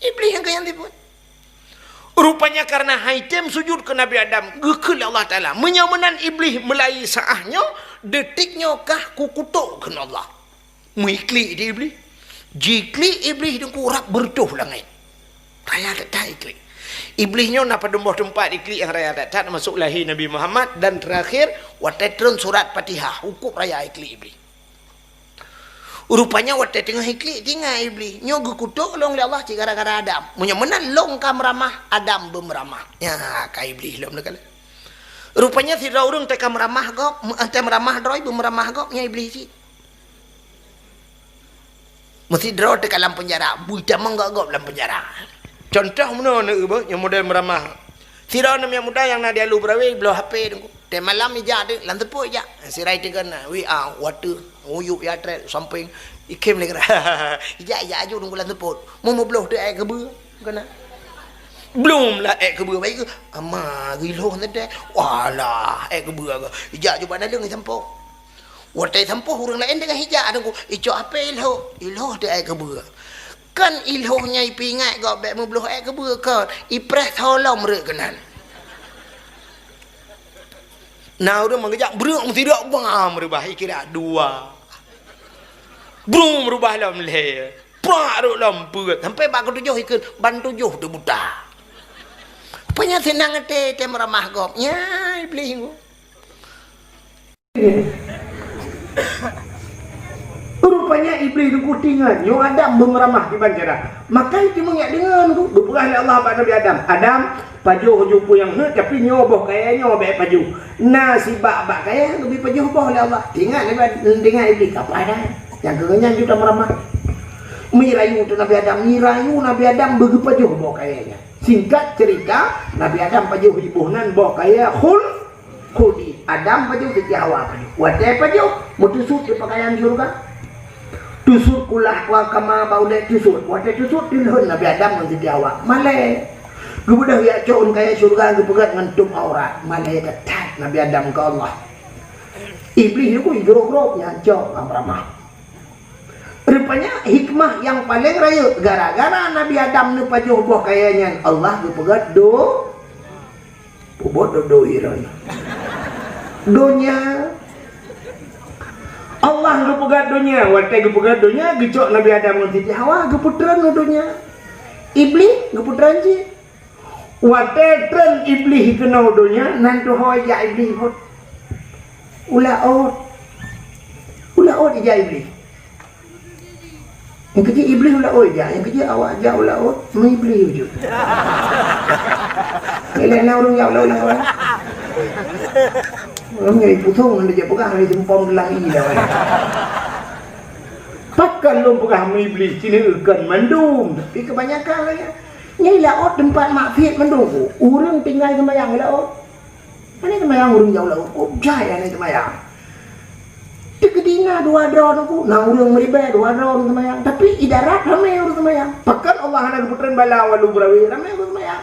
Iblih nyang keu nyang sifat. Rupanya karena haitem sujud keu Nabi Adam, geukheun lé Allah Taala, "Meunyoe meunan Iblih meulayeue saát nyoe, detik nyoe kah kukutok kheun Allah." Meuklik di Iblih. Jiklik Iblih Teungku rab beureutoh langét. Raya that-that iklik. Iblih nyoe na padum boh teumpat iklik nyang raya that-that, termasuk lahé Nabi Muhammad dan terakhir watée treun surat Fatihah, hukop raya iklik Iblih. Rupanya watée teungoh iklik, teuingat Iblih, "Nyoe geukutok lôn lé Allah cit gara-gara Adam. Meunyoe meunan lôn ka meuramah, Adam beumeuramah." Nyan ka Iblih lom neukalon. Rupanya sidroe ureuëng teuka meuramah gob, me-, teuka meuramah droe, beumeuramah gob, nyan Iblih cit. Meusidroe teuka lam peunjara, beutamong gob-gob lam peunjara. Contoh meunoe neueu beuh nyang model meuramah. Sidroe aneuk muda nyang na di Alue Beurawe bloe H P Teungku. Teumalam ijak teuk lam seupôt ijak. Sira iteugon W A, water, uyuek ya trek sampéng. Ikhém lé kira. Ijak, ijak aju Teungku lam seupôt. Meu meubloh teuk ék keubeue. Keunan. Blom lah ék keubeue baik ke? Ama geuilhoh teuntée. Walah, ék keubeue ke? Ijak aju bak naleueng isampoe. Watée isampoe ureuëng laén teungoh ijak Teungku. Icok H P ilhoh. Ilhoh teuk ék keubeue. Kan ilhoh nyan ipeuingat gob bék meubloh ék keubeue kon, ipreh tho lom rot keunan. Na ureuëng meugeujak breuek meusidroe bang meurubah ikira dua. Brung meurubah lom lhée. Prak rot lom peuet. Sampai bak keutujoh ikheun ban tujoh teubuta. Rupanya seunang até teuh meuramah gob. Nyan Iblih nyoe. Rupanya Iblih Teungku teuingat nyoe Adam beumeuramah kiban cara. Maka itu meungiak deungon tu geupeugah lé Allah bak Nabi Adam, "Adam, pajoh ju peue nyang heuet, tapi nyoe boh kayée nyoe bék pajoh. Na sibak bak kayée geubri pajoh boh lé Allah." Teuingat Nabi Ad-, teuingat Iblih, "Kapai dah? Nyang keu nyan ju tameuramah." Meurayu tu Nabi Adam, meurayu Nabi Adam beugeupajoh boh kayée nyan. Singkat cerita, Nabi Adam pajoh iboh nan boh kayée khul-, khuldi. Adam pajoh, Siti Hawa pajoh. Watée pajoh, meutusut di peukayan syeuruga. Tusut kulah kua kama bak ulée tusut. Watée tusut, teulhon Nabi Adam ngon Siti Hawa. Malée. Geubeudôh jak cok ôn kayée syeuruga geupeugét ngon tuem aurat. Malée that-that Nabi Adam keu Allah. Iblih nyoe ku igrôp-grôp nyan cok lam ramah. Rupanya hikmah nyang paleng rayeuk, gara-gara Nabi Adam neupajoh boh kayée nyan, Allah geupeugét do-, peubuet do-, do-, iron. Donya. Allah geupeugét donya, watée geupeugét donya, geucok Nabi Adam ngon Siti Hawa, geupeutreun u donya. Iblih geupeutreun cit. Watée treun Iblih keunoe donya, nan tuho ijak Iblih phon. U laôt. U laôt ijak Iblih. Nyang keujeuet Iblih u laôt ijak, nyang keujeuet awak jak u laôt, meu Iblih ujok. Ilée na ureuëng jak u laôt lam awak. Ureuëng nyang ipusong ngon dijak peugah, ngon jeumpom geulah i dah. Pakon lôn peugah meu Iblih, sineuk kon mandum, tapi kebanyakan lagée nyan. Nyan laôt teumpat maksiet mandum. Ureuëng tinggai seumayang laôt. Hana seumayang ureuëng jak u laôt. Oh, jai hana seumayang. Teukeudi na dua droe Teungku, na ureuëng meuribée dua droe ureuëng seumayang. Tapi idarat ramé ureuëng seumayang. Pakon Allah hana geupeutren bala walu beurawe, ramé ureuëng seumayang.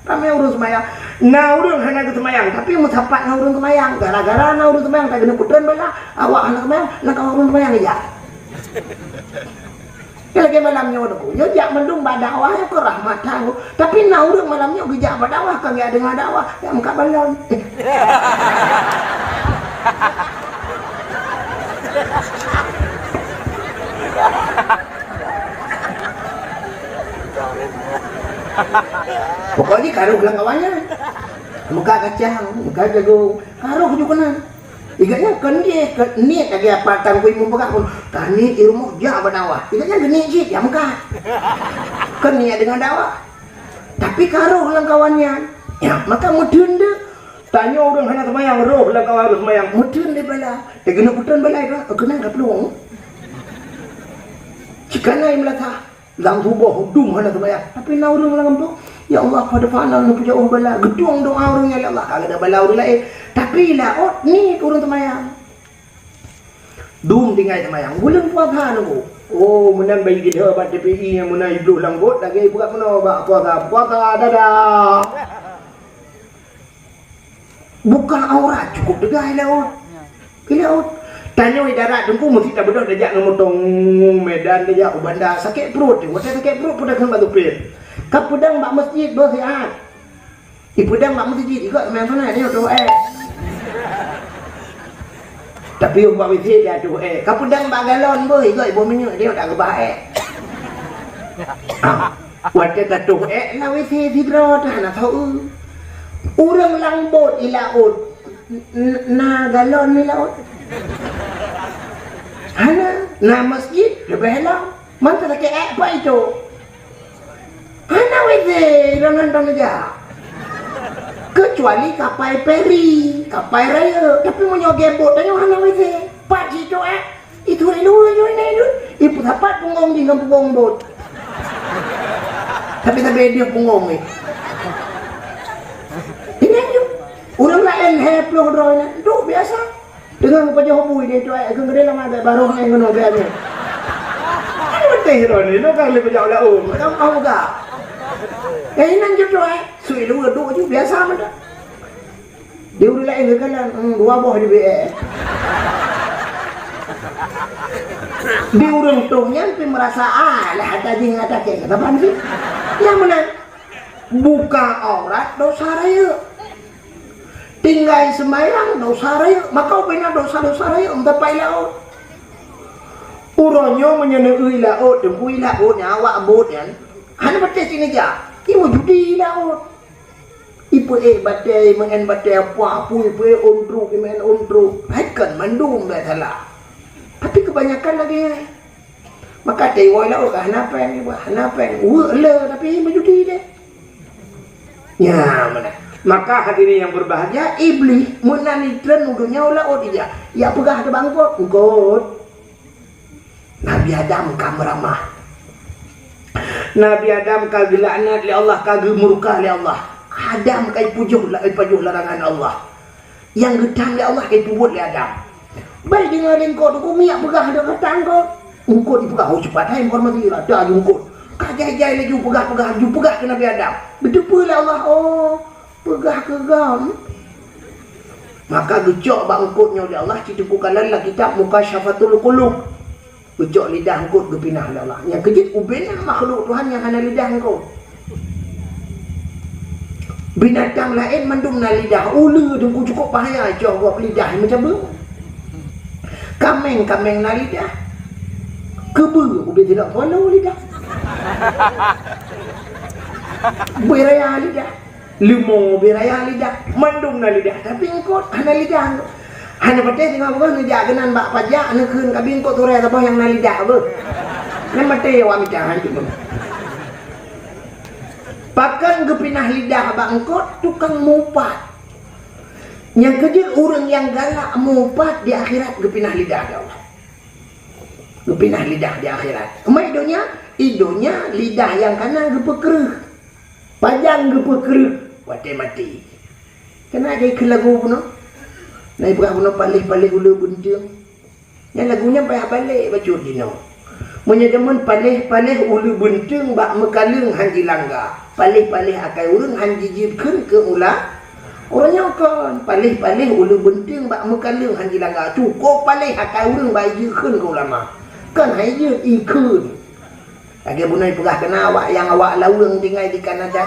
Ramé ureuëng seumayang. Na ureuëng hana geuseumayang, tapi meusapat ngon ureuëng seumayang. Gara-gara na ureuëng seumayang, tak keuneuk peutren bala, awak hana seumayang, na kawan ureuëng seumayang ija. Lagée malam nyoe Teungku, nyoe jak mandum bak dakwah nyoe keu rahmat that Teungku. Tapi na ureuëng malam nyoe geujak bak dakwah, ka geujak deungoe dakwah, jak meukat balon. Pokok jih ka rhoh lam kawan nyan. Meukat kacang, meukat jagong, ka rhoh ju keunan. Igat nyan kon jih, kon niet lagée apa tan kui mupeugah pun. Ka niet di rumoh jak bak dakwah. Igat nyan geuniet cit, ya meukat. Kon niet deungon dakwah. Tapi ka rhoh lam kawan nyan. Ya, maka meuteun deuh. Tanyoe ureuëng hana seumayang, rhoh lam kawan ureuëng seumayang. Meuteun deuh bala. Eh, keuneuk peutren bala itu, keunan ka plueng. Cit kana meulathah. Lam tuboh dum hana seumayang. Tapi na ureuëng lam gampông, "Ya Allah, pada fana na peujaoh bala." Geutueng doa ureuëng nyan lé Allah, ka geuda bala ureuëng laén. Tapi laôt niet ureuëng seumayang. Dum tinggai seumayang. Buleuen puasa Teungku. Oh, meunan bayi geuda bak T P I nyang meunan ibloh lam got lagée ipeugah meunoe bak puasa. Puasa dadah. Buka aurat cukup teuga i laôt. I laôt. Tanyoe i darat Teungku meusti tabeudôh tajak ngon motong Medan tajak u Banda. Sakét pruet, watée sakét pruet peudong bak supir. Ka peudong bak meuseujid boh siat. Ipeudong bak meuseujid, igot meunan, tanyoe troh ék. Tapi ubak WC dia troh ék. Ka peudong bak galon boh, igot iboh minyeuk, dia tak keubah ék. Ah. Watée tatroh ék lam WC sidroe teuh hana tho-eu. Ureuëng lam bot i laôt, n-, na galon i laôt? Hana. Na meuseujid leubeh lom. Mantong sakét ék pat itu. Hana WC, droeneuh nyan jak. Keucuali kapai feri, kapai rayeuk. Tapi meunyoe gét bot tanyoe hana WC. Pat jitroh ék? Itu ilue nyoe nyoe. Ipeusapat punggong jih ngon punggong bot. Tapi sabe dia punggong ni. Ini aja. Ureuëng laén hai ploh droe nyan. Duek biasa. Deungon pajoh bui dia tu ai keu gede lama dah baru hai ngono biasa. Kan beuteh droe ni, lo kan le pajoh laôt. Macam au ga. Eh, inan je tu ai. Sui lu duek ju biasa mantap. Di ureuëng laén geukalon, hmm, dua boh di B E. Di ureuëng toh nyan pi meurasa, ah, lah ata jih ngon ata kek, kata ban sih. Nyang meunan, buka aurat dosa rayeuk. Tinggai seumayang dosa rayeuk, maka ubena dosa-dosa rayeuk meusapat i laôt. Uroe nyoe meunyoe neueu i laôt, teungku i laôt nyan awak bot nyan, hana patéh cit neujak, i meujudi i laôt. Ipeuék batée, imeu'en batée, apui, apui, ipeuék ôn truk, imeu'en ôn truk. Hai kon mandum bèk salah. Tapi keubanyakan lagèe nyan. Maka teuwoe laôt ka hana péng, hana péng. Weuek le, tapi meujudi deh. Nyan meunan. Maka hadirin yang berbahagia, Iblih meunan itreun u donya u laôt ija. Ija peugah teuh bak eungkôt, eungkôt. Nabi Adam ka meuramah. Nabi Adam ka geulaknat lé Allah, ka geumurka lé Allah. Adam ka ipujoh la-, ipajoh larangan Allah. Nyang geutam lé Allah ka ipeubuet lé Adam. Bai deungoe lé eungkôt, eungkôt miyak peugah lé kata eungkôt. Eungkôt ipeugah, "Oh, cepat hai informasi, rata ju eungkôt." Ka jai-jai laju peugah-peugah, ju peugah keu Nabi Adam. Geuteupeue lé Allah, "Oh, peugah keu gob." Maka geucok bak eungkôt nyoe lé Allah, cit teungku kalon lam kitab Mukasyafatul Qulub. Geucok lidah eungkôt geupinah lé Allah. Nyang keujeuet ubena makhluk Tuhan nyang hana lidah eungkôt. Binatang laén mandum na lidah. Uleue teungku cukôp bahaya, cok gob lidah meucabeueng. Kaméng, kaméng na lidah. Keubeue ubé sidroe swallow lidah. Bui raya lidah. Leumô bui raya lidah, mandum na lidah, tapi eungkôt hana lidah. Hana patéh singoh beungoh neujak keunan bak pajak, neukheun ka bi eungkôt turée saboh nyang na lidah beuh. Nyan maté awak mita han cit. Pakon geupinah lidah bak eungkôt? Tukang mupat. Nyang keujeuet ureuëng nyang galak mupat di akhirat geupinah lidah lé Allah. Geupinah lidah di akhirat. Teuma i donya, i donya lidah nyang kana geupeukreueh. Pajan geupeukreueh watée maté. Keunan jai keu lagu bunoe. Na ipeugah bunoe paléh-paléh uleue beunteueng. Nyan lagu nyan payah balek bacut jinoe. Meunyoe jameun paléh-paléh uleue beunteung bak meukaleueng han jilangga. Paléh-paléh akai ureueng han jijeuet kheun keu ula-, ureueng nyoe kon. Paléh-paléh uleue beunteung bak meukaleueng han jilangga. Cukôp paléh akai ureueng bak jijeuet kheun keu ulama. Kon han jijeuet, ikheun. Lagèe bunoe peugah keunan awak nyang awak laweueng tinggai di Kanada.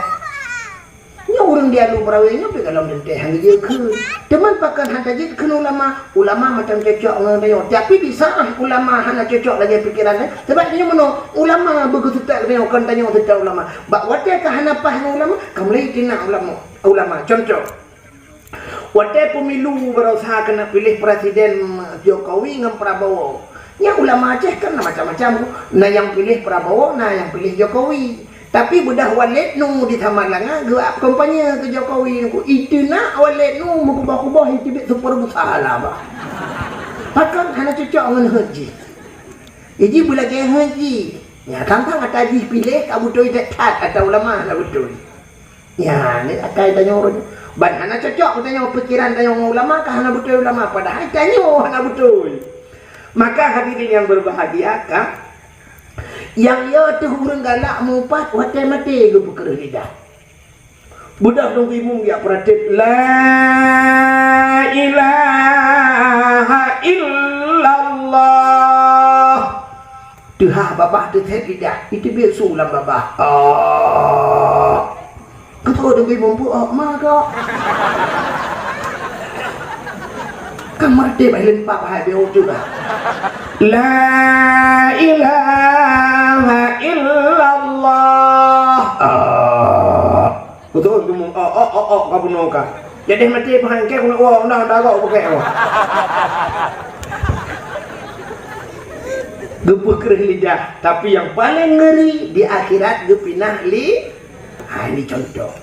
Nyoe ureueng di Alu Meurawe nyoe pih gohlom teuntèe han geujeuet kheun. Teuma pakon han tajeuet kheun ulama? Ulama mantong cocok ngon tanyoe. Tapi di saat ulama hana cocok lagèe pikeran, eh, sabab nyoe meunoe, ulama beugeuseutôt tanyoe, kon tanyoe seutôt ulama. Bak watèe ka hana paih ngon ulama, ka mulai tina ulama. Ulama, contoh, watèe pemilu baroesa keuneuk piléh presiden Jokowi ngon Prabowo. Nyan ulama Aceh kan na macam-macam. Na nyang piléh Prabowo, na nyang piléh Jokowi. Tapi beudah Waled Nu di Samalanga geukampanye keu Jokowi nyan. Iteunak Waled Nu meukuboh-kuboh, iteubiet super busa lah bah. Pakon hana cocok ngon heuet jih. Iji beulagèe heuet jih. Nyan tantang ata jih piléh ka beutôi that-that, ata ulama hana beutôi. Nyan, ni akai tanyoe ureueng. Ban hana cocok tanyoe, pikiran tanyoe ngon ulama ka hana beutôi ulama, padahai tanyoe hana beutôi. Maka hadirin yang berbahagia, ka, nyang yo teuh ureueng galak meuupat watèe maté geupeukreuh lidah. Beudah dong imum geujak peuratéb, "La ilaha illallah." Teuhah babah teuthèt lidah, iteubiet su lam babah. Oh. Keutoe dong imum pu, oh, ma kok. Ka maté bah leumpap hai beu teuh bah. La ilaha illallah. Ah. Beutôi teuma. Oh, oh, oh, oh, ka bunoe ka. Jadi maté bah engke keuneuk woe, undang, undang, kok bukek woe. Geupeukreuh lidah, tapi nyang paleng ngeri di akhirat geupinah li-, ha, ini contoh.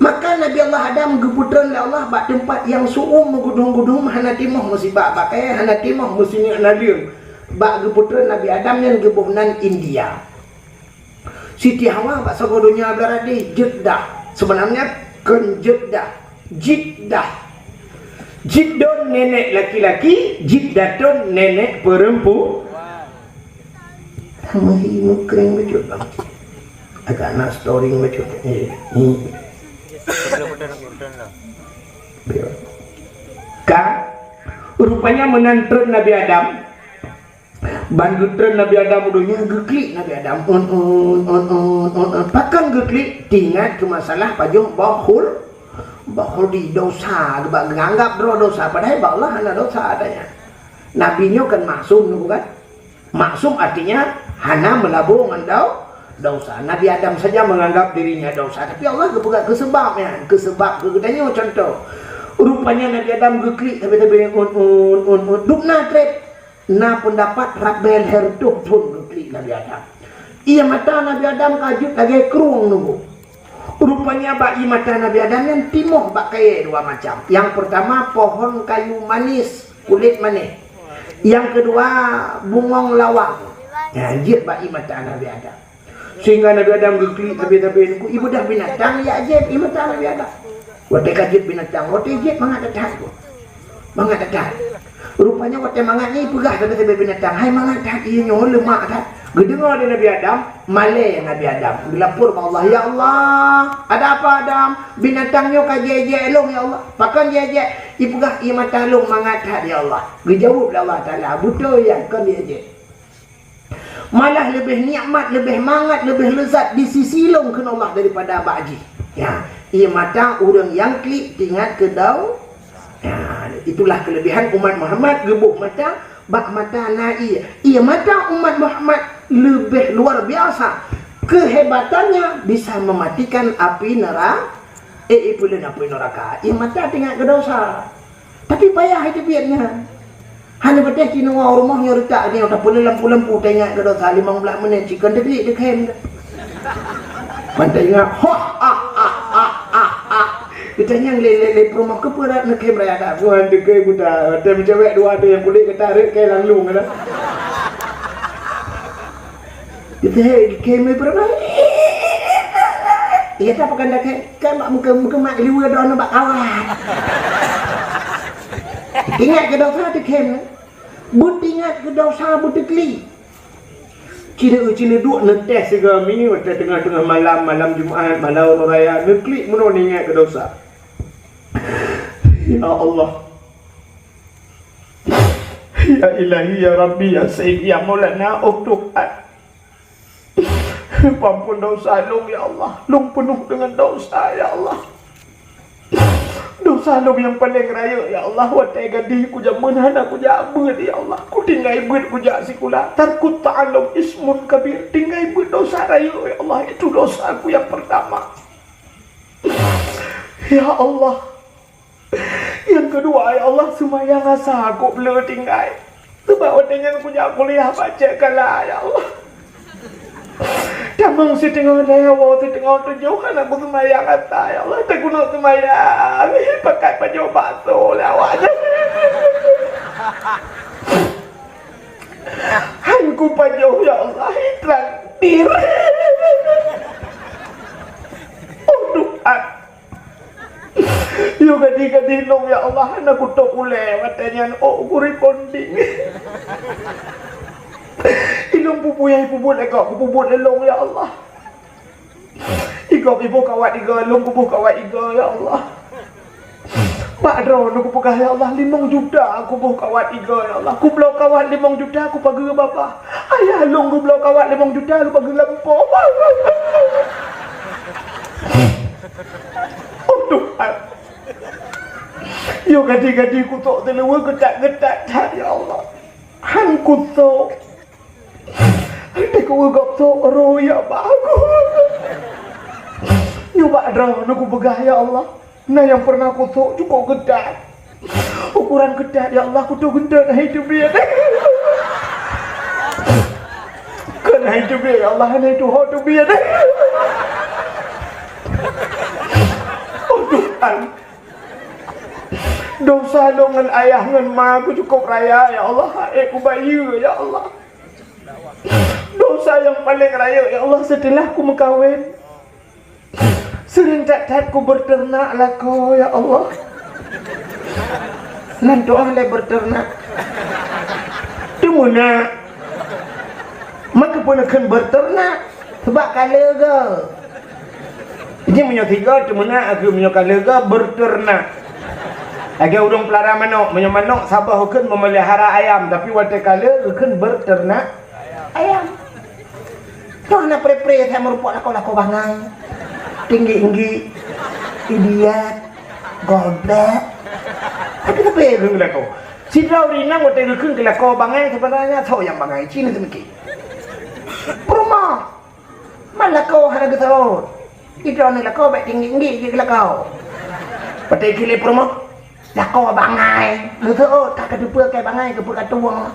Maka Nabi Allah Adam geupeutreun lé Allah bak teumpat nyang su'um meugudum-gudum, hana timoh meusibak bak kayèe, hana timoh meusineuk naleueng. Bak geupeutreun Nabi Adam nyan geuboh nan India. Siti Hawa bak sagoe donya beuladeh Jeddah. Sebenarnya kon Jeddah, Jiddah. Jiddon nenek laki-laki, Jiddatun nenek perempu-, Meuhi meukreng bacut bang. Agak na storing bacut. Eh, hmm. Ka, rupanya meunan treun Nabi Adam. Ban geutreun Nabi Adam u donya, geuklik Nabi Adam. Un, un, un, un, un, un. Pakon geuklik? Teuingat keu masalah pajoh boh khul-, boh khuldi, dosa, geuba-, geuanggap droe dosa, padahai bak Allah hana dosa adanya. Nabi nyoe kan maksum nyoe bukan? Maksum artinya hana meulabô ngon dau-, dosa. Nabi Adam saja menganggap dirinya dosa, tapi Allah geupeugah keu seubab nyan, keu seubab keu geutanyoe contoh. Rupanya Nabi Adam geuklik sabe-sabe un, un, un, un. Dum na treb, na peundapat rab bèe lhèe reutôh thon geuklik Nabi Adam. Ié mata Nabi Adam ka jeuet lagèe krueng nunggu. Rupanya bak ié mata Nabi Adam nyan timoh bak kayèe dua macam. Nyang peurtama pohon kayu manis, kulét manéh. Nyang keudua bungong lawang. Nyan jeuet bak ié mata Nabi Adam. Sehingga Nabi Adam geuklik sabe-sabe nunggu, ié beudah binatang jak jieb ié mata Nabi Adam. Watèe ka jeuet binatang, watèe jieb mangat that-that. Mangat that-that. Rupanya watèe mangat nyan ipeugah sabe-sabe binatang, "Hai mangat that ié nyoe, leumak that." Geudeungoe lé Nabi Adam, malèe Nabi Adam. Geulapor bak Allah, "Ya Allah, ada apa Adam? Binatang nyoe ka jiék-jiék lôn ya Allah." "Pakon jiék-jiék?" "Ipeugah ié mata lôn mangat that ya Allah." Geujaweueb lé Allah Taala, "Beutôi nyan, kon jiék-jiék." Malah leubeh nikmat, leubeh mangat, leubeh leuzat di sisi lôn kheun Allah daripada bak jih. Ya, ié mata ureueng nyang klik teuingat keu dau-, ya, itulah kelebihan umat Muhammad geuboh mata bak mata na ié. Ié mata umat Muhammad leubeh luar biasa. Kehebatannya bisa mematikan api nera-, eh, ié peulén api neuraka. Ié mata teuingat keu dosa. Tapi payah iteubiet nyan. Hana patéh cit neuwoe u rumoh nyoe reutak nyoe, tapeuleueh lampu-lampu, taingat keu dosa limong blaih menit, cit kon teubiet teukhém dah. Ban taingat, ha, ha, ha. Geutanyong lé, lé, lé peurumoh, "Keupeue rot neukhém raya that?" "Tuhan teukhém geutanyoe, watèe meucewek dua teuh nyang kulét geutanyoe rot kayèe lam lueng geutanyoe." Geutanyong, "Khém peurumoh?" "Iya, tapi kan dah khém." Kan bak meuke-, meukeumah liweue droeneuh bak kawat. Ingat keu dosa teukhém. Beuteuingat keu desya beuteuklik. Cina-cina duek neuteh sigoe minyeuk teungoh-teungoh malam, malam Jumat, malam uroe raya, neuklik meunoe ingat keu desya. Ya Allah. Ya Ilahi, ya Rabbi, ya Sayyidi, ya Maulana, oh Tuhan. Peuampon desya lôn, ya Allah. Lôn peunoh deungon desya, ya Allah. Desya lôn nyang paleng rayeuk, ya Allah. Watée gadih kujameun hana kujak beuet, ya Allah. Kutinggai beuet kujak sikula. Tarkut ta'allum ismun kabir. Tinggai beuet desya rayeuk, ya Allah. Itu desyaku nyang peurtama. Ya Allah. Nyang keudua, ya Allah, seumayang asa kok le tinggai. Sabab watée nyan kujak kuliah bak Cék Kala, ya Allah. Tamong siteungoh lhée, woe siteungoh tujoh, hana kuseumayang asa, ya Allah. Teukeuneuk seumayang, pakai pajoh bakso lé awaknyan. Han kupajoh, ya Allah, traktir. Oh Tuhan. Yôh gadih-gadih lôn, ya Allah, hana kutôb ulée watée nyan, oh, kuriponding. Ilôn peubuet, peubuet lé gob, peubuet lé lôn, ya Allah. Igob iboh kawat igoe, lôn kuboh kawat igoe, ya Allah. Bak droeneuh kupeugah, ya Allah, limong juta kuboh kawat igoe, ya Allah. Kubloe kawat limong juta, kupageue babah. Ayah lôn geubloe kawat limong juta, lôn pageue lampôh. Oh Tuhan. Yôh gadih-gadih kutok teuluwa geutak-geutak that, ya Allah. Han kutok. Teungku gob tok roh ya bagus. Nyoe bak droeneuh kupeugah, ya Allah. Na nyang pernah kutok cukôp geutat. Ukuran geutat, ya Allah, kutok geutat hai teubiet. Kon hai teubiet, ya Allah, hai tuho teubiet. Oh Tuhan. Dosa lôn ngon ayah ngon ma ku cukôp raya, ya Allah. Hai kubayeue, ya Allah. Dosa nyang paleng rayeuk, ya Allah, seuteulah ku meukawen. Seuring that-that ku beuteurenak lakoe, ya Allah. Nan doa lé beuteurenak. Teumeunak. Maka pun kheun beuteurenak. Sabab ka leuga. Jadi meunyoe tiga teumeunak, aku meunyoe ka leuga beuteurenak. Lagée ureuëng peulara manok, meunyoe manok saboh kheun memelihara ayam, tapi watée ka leuga kheun beuteurenak ayam. Toh na pre-pre saya meurupok lakoe-lakoe bangai. Tinggi-tinggi. Idiot. Goblok. Tapi tapi kheun lakoe. Sidroe ureuëng inong watée geukheun keu lakoe bangai, sebenarnya soe nyang bangai, cina seumiki. Peurumoh. Man lakoe hana geuseuôt. Idroeneuh lakoe bék tinggi-tinggi jih lakoe. Watée keu lé peurumoh, lakoe bangai. Geuseuôt ka kateupeue keu bangai keupeue ka tuwoe.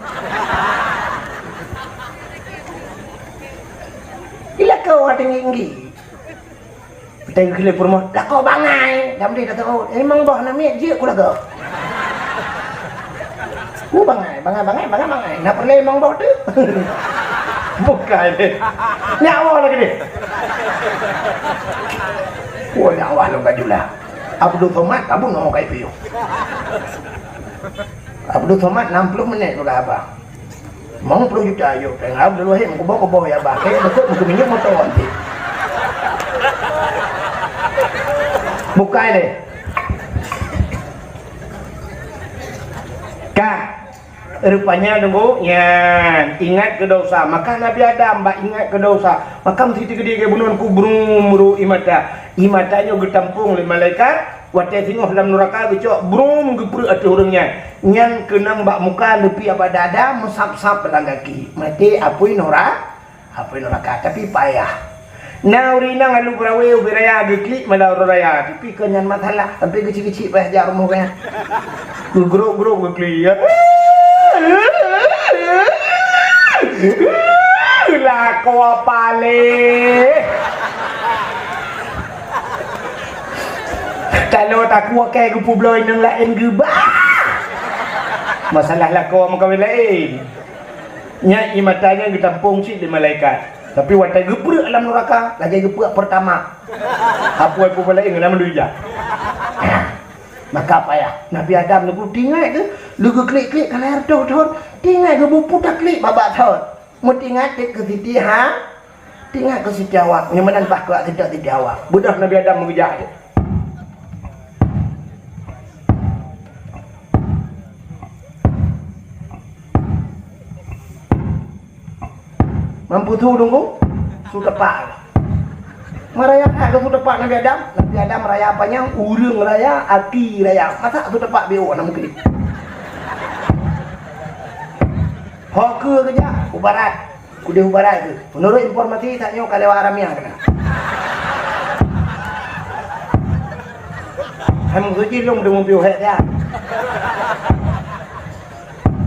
Di lakoe tinggi-tinggi. Watée keu lé peurumoh, lakoe bangai. Dam deh ka seuôt. Memang boh na miet jeuet ku lagoe. Ku bangai, bangai, bangai, bangai, bangai. Na peureulée limong boh teuk. Bukai deh. Nyak awah lagée deh. Wah, nyak awah lôn ka jula. Abdul Somad, kabun ngomong kai piu. Abdul Somad enam puluh menit udah abah. Limong puluh juta yuk, tengah Abdul Wahid meukuboh-kuboh ya bah. Kayak betul buku minyak motor nanti. Bukai deh. Ka, rupanya nunggu nyan ingat keu dosa. Maka Nabi Adam bak ingat keu dosa. Maka meusti gede ke bunon ku brum ru imata. Imata nyoe geutampong lé malaikat. Watée singoh lam nuraka geucok brum geupreuek ateueh ureuëng nyan. Nyan keunong bak muka leupie bak dada meusab-sab lam gaki. Maté apui nura. Apui nuraka, tapi payah. Na ureuëng inong alu beurawe ubé raya geuklik mala uroe raya, tapi kon nyan masalah, sampai geucik-geucik payah jak rumoh gaya. Geugrok-grok geuklik ya. Lakoe paleh. Kalau takue keu geupubloe inong laén geubah. Masalah lakoe meukawen laén. Nyan imata nyan geutampong cit lé malaikat. Tapi watée geupreuek lam nuraka, lagée geupreuek peurtama. Apui peubalai ngon lam luja. Maka payah. Nabi Adam nunggu tinggai ke, leugu klik-klik ka lhèe reutôh thôn, tinggai ke bupu taklik babah thôn. Meutingat dek keu Siti Ha, tingat keu Siti Hawa. Nyang meunan bah keu Siti, Siti Hawa. Beudôh Nabi Adam meugeujak dek. Mampu su tunggu, su tepak. Meuraya that keu su tepak Nabi Adam. Nabi Adam raya panyang, ureueng raya, aki raya. Masa su tepak biôh na mungkin. Ho keue geujak u barat. Keudeh u barat tu. Meunurot informasi, tanyoe ka lewat Haramia keunan. Hai meusuci lôn deungon piôh hék dia.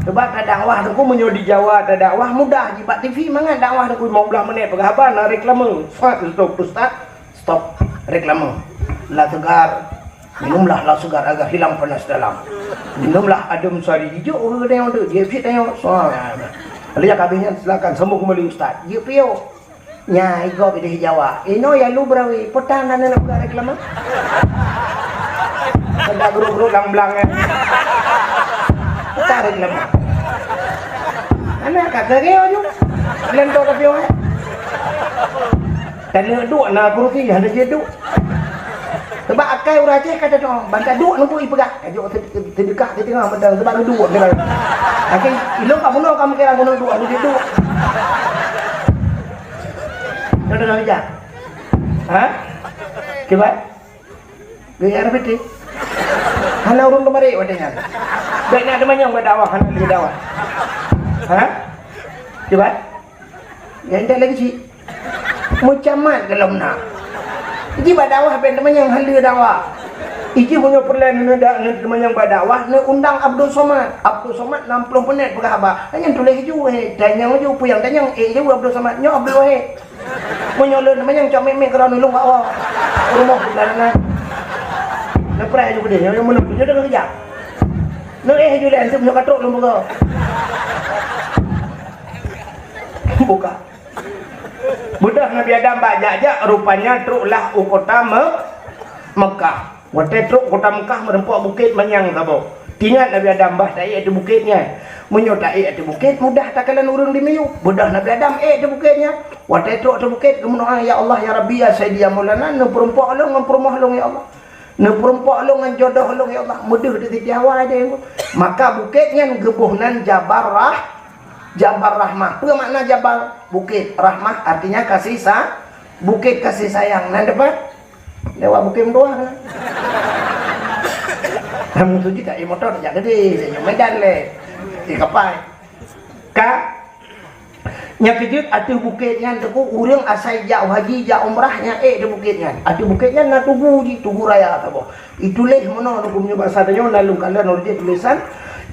Sebab tadakwah teungku meunyoe di Jawa tadakwah mudah jih bak T V mangat dakwah teungku lima belas menit peugah haba na reklame. Stop, stop, ustaz. Stop reklame. La segar. Minumlah la segar agar hilang panas dalam. Minumlah adem sari hijau ke dia untuk dia fit tanya. Soal. Lalu ya kabeh nyan silakan sambung kembali ustaz. Dia piôh. Nya, igob ideh Jawa. Inoe ya lu beurawi, peue tan na neuneuk peugah reklame? Peugah gru-gru lam blang nyan. Peue tan reklame? Aneuk ka keu nyoe nyoe. Leuntô ka piôh, eh. Taneuk duek na kurusi, hana jeuet duek. Sebab akai ureueng Aceh ka teudoh, ban taduek nunggu ipeugah. Ka jok seudeukah siteungoh mantong, sebab geuduek kira. Tapi ilôn ka bunoe ka meukira bunoe duek, hana jeuet duek. Contoh dah hujan. Ha? Kiban? Gaya R B T. Hana ureueng keumarit watèe nyan. Bèk na teumanyong bak dakwah, hana lé dakwah. Ha? Kiban? Ya, intat lagi cit. Meucamat golom na. Iji bak dakwah bèk teumanyong hana lé dakwah. Iji meunyoe peureulèe neuda-, neuteumanyong bak dakwah, neuundang Abdul Somad. Abdul Somad enam puluh menit peugah haba. Nyan tuléh ju, eh, tanyong ju, peue nyang tanyong, eh, ju Abdul Somad. Nyoe Abdul Wahid. Meunyoe lôn manyang cok mik-mik keudroe nulông bak woe. Rumoh di belarangan. Neupreh ju keudeh, nyoe meunurot nyoe deungon keujak. Neuéh ju lé anteuk nyoe ka trok lôn peugah. Buka. Beudôh Nabi Adam bak jak-jak, rupanya troklah u kota Me-, Mekah. Watèe trok kota Mekah meureumpok bukét manyang saboh. Tingat Nabi Adam bah taék ateueh bukét nyan. Meunyoe taék ateueh bukét, mudah takalon ureueng di miyueb. Beudôh Nabi Adam ék ateueh bukét nyan. Watèe trok ateueh bukét, geumeudoá, "Ya Allah, ya Rabbi, ya Sayyidi, ya Maulana, neupeureumpok lôn ngon peurumoh lôn, ya Allah. Neupeureumpok lôn ngon jodoh lôn, ya Allah." Meudeuh di Siti Hawa deh. Maka bukét nyan geuboh nan Jabal Rah-, Jabal Rahmah. Peue makna jabal? Bukét. Rahmah artinya kasih sa-, bukét kasih sayang. Nan depan? Lewat Bukét Meutuah kan? Kamu tu juga, eh, motor jak gede, senyum Medan le. Di kapai. Ka, nya keujeuet ateueh bukét nyan teungku, ureueng asai jak haji, jak umrah nyan, eh, di bukét nyan. Ateueh bukét nyan na tugu ji, tugu raya saboh. Ituléh meunoe teungku meunyoe basa tanyoe, na lôn kalon ureueng tulisan,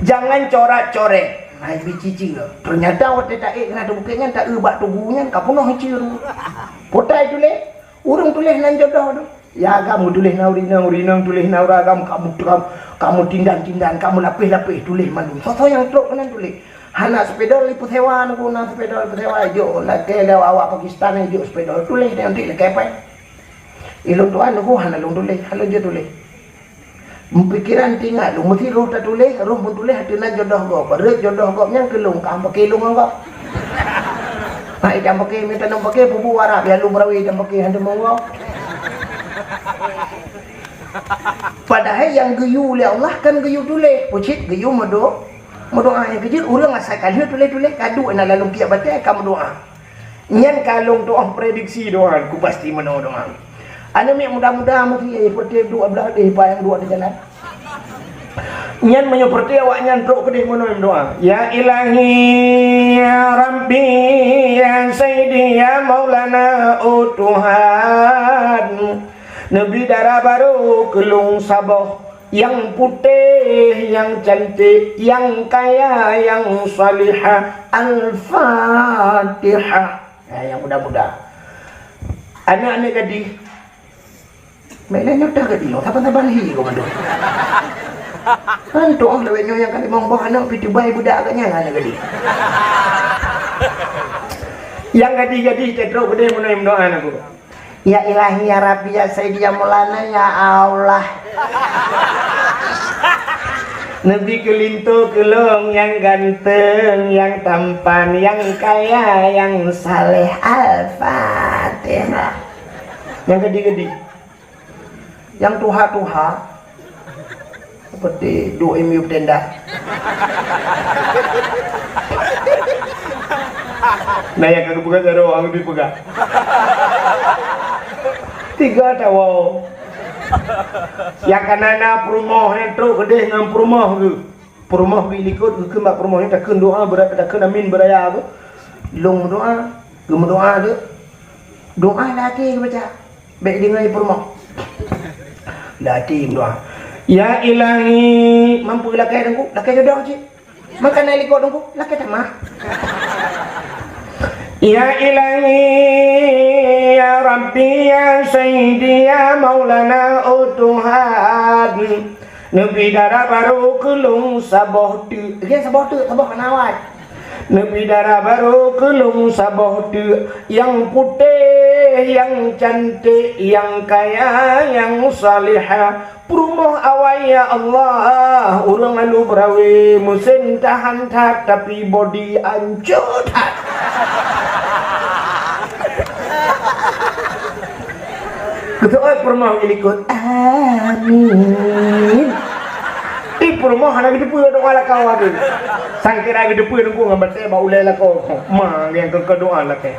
jangan coret-coret. Hai bicici. Ternyata watèe taék keunan ateueh bukét nyan, taeu bak tugu nyan, ka peunoh ici tu. Potai tuléh, ureueng tuléh nan jodoh tu. Ya agam tuléh na ureueng inong, ureueng inong tuléh na ureueng agam, kamu, kamu, kamu tindan-tindan, kamu lapéh-lapéh tuléh mandum. Soe-soe nyang trok keunan tuléh. Hana sepeda lipeusewa nunggu na sepeda lipeusewa jok, lakèe lé awak Pakistan jok sepeda tuléh nyan di lakèe pai. Ilôn tuan nunggu hana lôn tuléh, hana lôn jeuet tuléh. Pikiran tingat lôn meusti roh tatuléh, roh meutuléh ateueh nan jodoh gob. Rot jodoh gob nyan keu lôn, ka paké lôn ngon gob. Hai dan paké, minta nang paké, pubu Arab, ya lôn beurawi dan paké hana meuwoe. Padahai nyang geuyue lé Allah kan geuyue tuléh, pucit geuyue meudo-, meudoá nyang keujeuet ureueng asai ka lheueh tuléh-tuléh ka duek na lam kitab batèe ka meudoá. Nyan ka lôn tu'oh prediksi doa, ku pasti meunoe doa. Aneuk miet muda-muda meusti, eh, peureute duek blah deh, pa nyang duek di jalan. Nyan meunyoe peureute awaknyan trok keudeh meunoe meudoa, "Ya Ilahi, ya Rabbi, ya Sayyidi, ya Maulana, oh Tuhan, neubri dara barô keu lôn saboh." Nyang putéh, nyang cantik, nyang kaya, nyang salihah. Al-Fatihah. Nah, nyang muda-muda. Aneuk-aneuk gadih. Meunan nyoe dah gadih, saban-saban hi keu mandum. Kan tu'oh lawét nyoe nyang ka limong boh aneuk, pih tubai budak agak nyan aneuk gadih. Nyang gadih-gadih teutrok beudeh meunoe meudoa nangku. Ya Ilahi, ya Rabbi, ya Sayyidi, ya Maulana, ya Allah. Neubi keu linto keu lôn nyang ganteng, nyang tampan, nyang kaya, nyang saleh. Al-Fatihah. Nyang gadi-gadi. Nyang tuha-tuha. Seperti duek miyueb tenda. Nah, nyang ka geupeugah jaroe, hana dipeugah. Tiga tawoe. Nyang ka na-na peurumoh nyang trok keudeh ngon peurumoh geuh. Peurumoh geuh likot, geukheun bak peurumoh nyan, takheun doa beura-, takheun amin beuraya geuh. Lôn meudoa, geumeudoa geuh. Doa lam até geubaca. Bèk deungoe peurumoh. Lam até meudoa. Ya Ilahi, mampu lakèe teungku, lakèe jodoh cit. Maka na likot teungku, lakèe tamah. Ya Ilahi, ya Rabbi, ya Sayyidi, ya Maulana, oh Tuhan. Neubi dara barô keu lôn saboh teuk. Lagèe saboh teuk, saboh hana awai. Neubi dara barô keu lôn saboh teuk, nyang putéh, nyang cantik, nyang kaya, nyang salihah. Peurumoh awai, ya Allah, ureueng alu beurawe, meusén tahan that, tapi bodi ancô that. Geuteuôt peurumoh geulikot, "Amin." Di peurumoh hana geuteupeue doa lakoe teuh. Sangkira geuteupeue teungku ngon batèe bak ulèe lakoe. Ma nyang keu doa lakèe.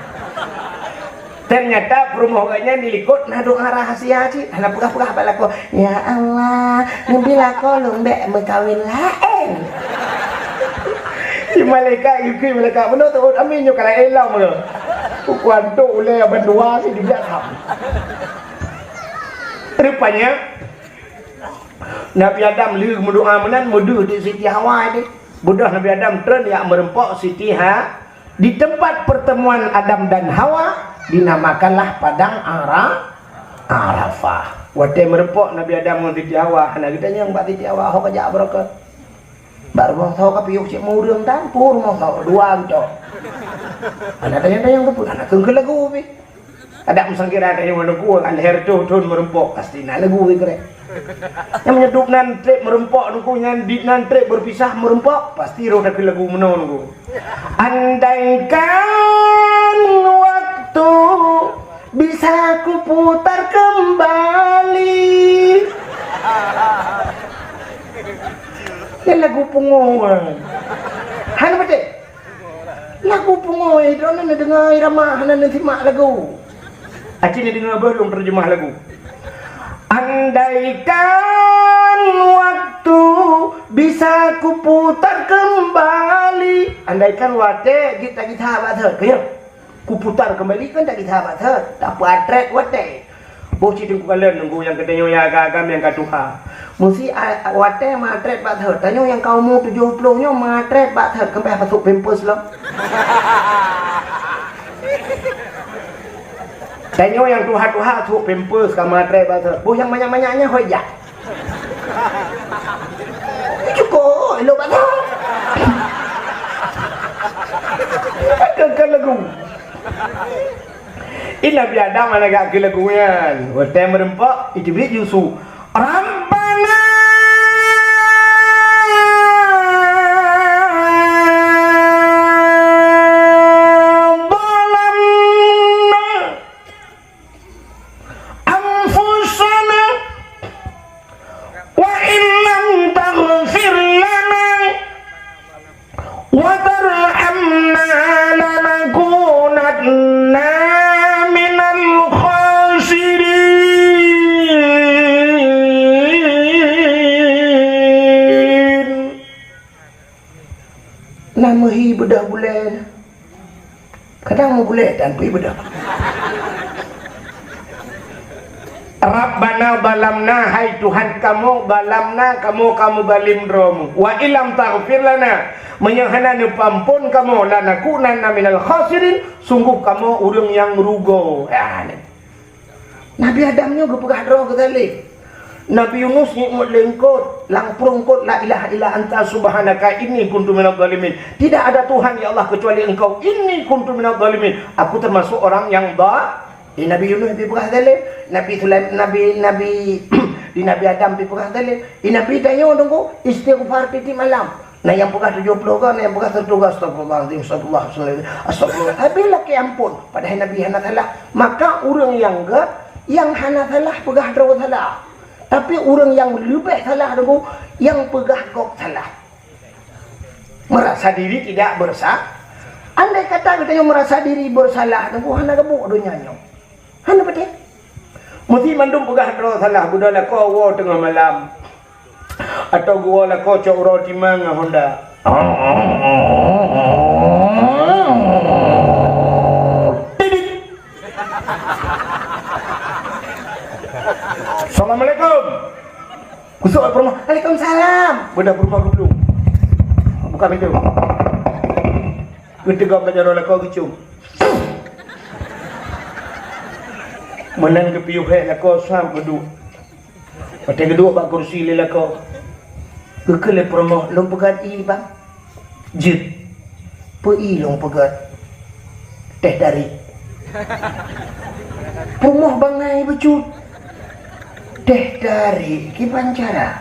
Teunyata peurumoh geuh nyan dilikot na doa rahasia cit. Hana peugah-peugah bak lakoe, "Ya Allah, neubi lakoe lôn bèk meukawen laén." Di malaikat geukheun, malaikat bunoe teuôt, "Amin, nyoe ka laén lom." Kuantok ulèe bandua si dibiak ham. Rupanya, Nabi Adam lheueh meudoa meunan meudeuh di Siti Hawa nyan. Beudôh Nabi Adam treun jak meurumpok Siti Ha-, di tempat pertemuan Adam dan Hawa dinamakanlah Padang Ara-, Arafah. Watèe meurumpok Nabi Adam ngon Siti Hawa, hana geutanyong bak Siti Hawa, "Ho kajak beurokon?" Bak rumoh soe ka piôh cit ureueng tan, peue rumoh soe dua geucok. Hana tanyong-tanyong keupeue, hana kheun keu lagu pih. Adak meusangkira tanyong ngon teungku, ka lhèe reutôh thôn meurumpok, pasti na lagu pih keurèh. Nyang meunyoe dub nan trép meurumpok teungku nyan, di nan trép beupisah meurumpok, pasti roh takheun lagu meunoe teungku. Andaikan waktu bisa kuputar kembali. Nyan lagu pungo. Hana beutôi? Lagu pungo, droeneuh neudeungoe irama, hana neusimak lagu. Aci neudeungoe beuh lôn teurjeumah lagu. Andaikan waktu bisa kuputar kembali. Andaikan watèe jeuet tagisa bak thôn, keu nyoe. Kuputar kembali kan tagisa bak thôn, tapeuatrét watèe. Boh cit teungku kalon nunggu nyang geutanyoe nyang agam-agam nyang ka tuha. Meusi a-, a-, watèe meuatrét bak thôn, tanyoe nyang ka umu tujoh ploh nyoe meuatrét bak thôn, keumbah pasok pampers lom. Tanyoe nyang tuha-tuha sok pampers ka meuatrét bak thôn. Boh nyang manyak-manyak nyan hôi jak. Cukôp, elok bak thôn. Kan, kan lagu. Ih, Nabi Adam hana geukheun lagu nyan. Watèe meurumpok, ih, teubiet Yusuf. Rabbana zalamna anfusana wa illam taghfir lana wa tarhamna lanakunanna minal khasirin. Na meuhi beudôh bulèe. Kadang meubulèe tan pih beudôh. Rabbana zalamna, hai Tuhan kamoe, zalamna, kamoe ka meuzalim droe mu. Wa illam taghfir lana, meunyoe hana neupeuamphon kamoe, lanakunanna minal khasirin, sunggoh kamoe ureueng nyang rugoe. Ah, Nabi Adam nyoe geupeugah droe geuzalim. Nabi Yunus ngieng lé eungkôt, lam prueng eungkôt, "La ilaha illa anta subhanaka inni kuntu minadh dhalimin." Tidak ada Tuhan, ya Allah, kecuali Engkau. Inni kuntu minadh dhalimin. Aku termasuk orang yang dha-, eh, Nabi Yunus dipeugah zalim. Nabi Sulaim-, Nabi, Nabi Di Nabi Adam pi peugah dalil. Di Nabi tanyoe deungon istighfar tiep-tiep malam. Na nyang peugah tujoh ploh goe, na nyang peugah seratus goe, astagfirullahalazim, astagfirullahalazim, astagfirullah. Tapi lakée ampôn. Padahai Nabi hana salah. Maka ureuëng nyang gét, nyang hana salah peugah droe salah. Tapi ureuëng nyang leubeh salah deungon nyang peugah gob salah. Merasa diri tidak bersa-, andai kata geutanyoe merasa diri bersalah, deungon hana geubuet donya nyoe. Hana beutôi. Meusti mandum peugah droe salah, geuwoe lakoe woe teungoh malam. Atawa geuwoe lakoe cok uroe timang ngon honda. Assalamualaikum. Kusok peurumoh. Waalaikumsalam. Beudah peurumoh geuplueng. Buka pintu. Geuteugah bak jaroe lakoe geucum. Meunan geupiôh hék lakoe sam geuduek. Watée geuduek bak kursi lé lakoe, geukheun lé peurumoh, "Lôn peugöt ié, Bang." "Jeuet." "Peue ié lôn peugöt?" "Teh tarék." Peurumoh bangai bacut. "Teh tarék kiban cara?"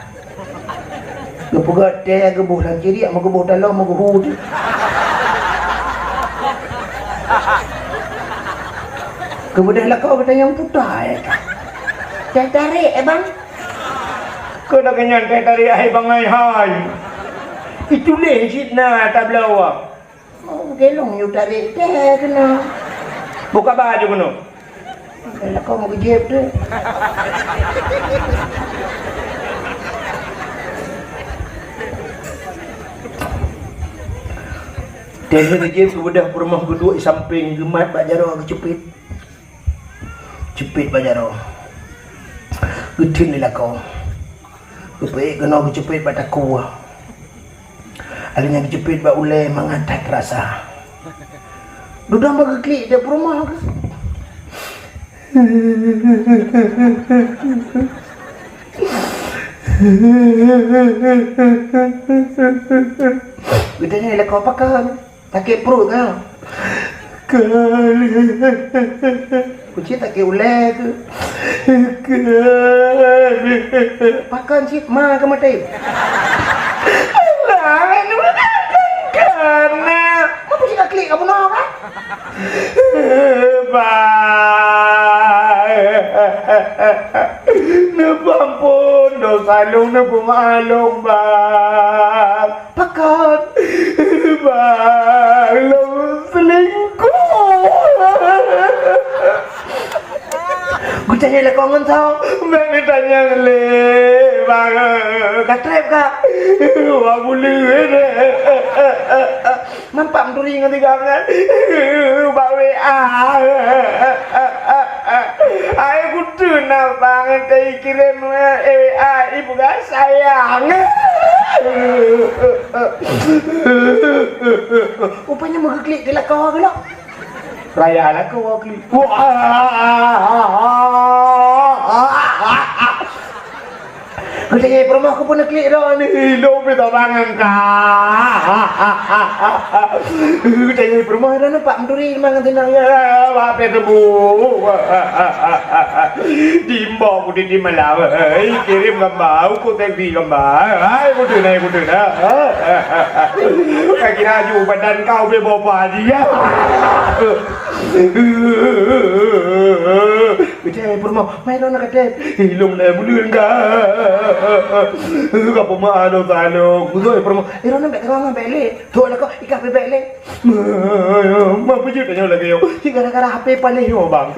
Geupeugöt teh geuboh lam ciriek, meugeuboh taloe, meugeuhu teuh. Keubeudah lakoe geutanyong, "Peue teh tarék, eh, Bang?" "Keu lagée nyan teh tarék hai bangai hai. Ituléh cit na tabloe." "Oh, gelong yue tarék teh keunoe." "Buka baju keunoe." Lakoe meugeujép teuh. Teh geujép, keubeudah peurumoh geuduek sampéng, geumat bak jaroe geuceupet. Ceupet bak jaroe. Geutheun lé lakoe. Geupeuék keunoe geuceupet bak takue. Lheueh nyan geuceupet bak ulée mangat that rasa. Dudoe bak geuklik di peurumoh keuh. Geutanyong lé lakoe, "Pakon?" "Sakét pruet ka?" "Ka." "Kucék sakét ulée keuh?" "Ka." "Pakon cit ma ka maté?" "Alah, ka na." "Ma kucék ka klik ka bunoe ka?" "Bang, neupeuampôn dosa lôn, neupeumaklum, Bang." "Pakon?" "Bang, lôn selingkuh." Geutanyong lé lakoe ngon soe? "Bèk neutanyong lé, Bang. Ka trép ka?" "Wah buleuen." "Man pat meuturi ngon si Gam nyan?" "Bak W A." "Hai kuteuna, Bang, teuh ikirém, eh, W A, ipeugah sayang." Rupanya meugeuklik di lakoe keunoe. Raya lakoe klik. Wah. Geutanyong peurumoh, "Keupeue neuklik droeneuh?" "Lôn pih teubangan ka." Geutanyong peurumoh, "Droeneuh pat meuturi mangat sinang?" "Ya, bak pih teumbu." Dimbok kudu di malam. Hai, kirém gamba, uku tengki gamba. Hai, kudu na, kudu na. Kaki laju badan kau boleh bawa apa aja, ya. Kecil pun mau, main orang kata, ilung dah bulan ka. Kau pun mah ada talung. Kudoi pun mau, eh, orang nak tengah mah balik. Tu lah kau, ikan bebek leh. Ma peujeuet tanyoe lagèe nyoe? Cit gara-gara H P paléh nyoe, Bang.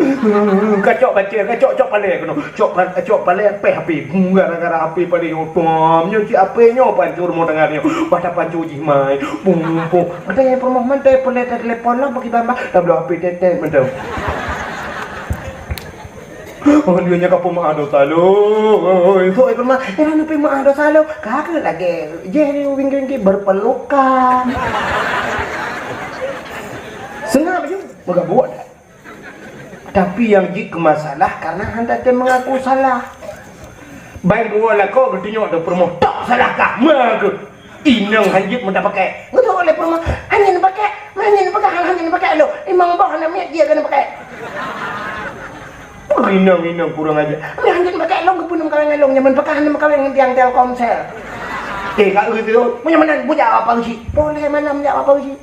Kacok baca, kacok cok paléh keunoe. Cok pa-, cok paléh pèh H P. Gara-gara H P paléh nyoe, tom. Nyoe cit H P nyoe pancô rumoh tangga nyoe. Pada pancô jih mai. Pung, pung. Ada nyang peurumoh mantong paléh telepon lah bagi bamba. Tabloe H P tetet mantong. Oh, dia nya kapeumaah dosa lôn. Oi, oi, peurumoh, eh, hana peumaah dosa lôn. Ka keuh lagèe jih di winggi-winggi berpelukan. Seungab ju, meugabuek dah. Tapi nyang jeuet keu masalah karena hana tém mengaku salah. Ban dua lakoe geutunyok di peurumoh, "Tok salah kah?" Ma keuh. Inong hanjeuet meuda pakèk. Geutanyong lé peurumoh, "Hana pakèk, hana pakèk, hana pakèk lôn. Imong boh hana miet jih hana pakèk." Inong-inong kurang ajar. Nyan jeuet pakai long keupeue meukawen ngon long, nyaman pakai hana meukawen ngon tiang Telkomsel. Eh, ka eu tu, meunyo meunan bujak Pak Geuchik. Poh lhèe malam jak Pak Geuchik.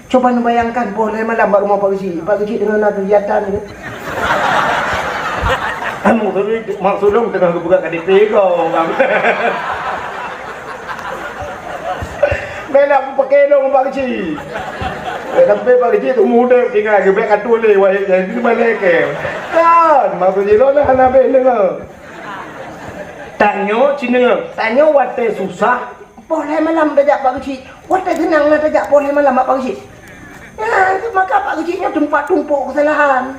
Coba neubayangkan poh lhèe malam bak rumoh Pak Geuchik. Pak Geuchik deungon na kegiatan tu. Kan maksud, maksud lôn teungoh geupeugah K T P kau, kan? Bèk na peupaké lôn Pak Geuchik. Bèk sampai Pak Geuchik tu muda tinggai geubèk ka tuléh wahé jadi malaikat. Kan, maksud jih lôn hana bèk deungö. Tanyoe ci deungö, tanyoe watèe susah, poh lhèe malam tajak Pak Geuchik. Watèe seunang na tajak poh lhèe malam bak Pak Geuchik. Nyan, maka Pak Geuchik nyoe teumpat tumpôk keusalahan.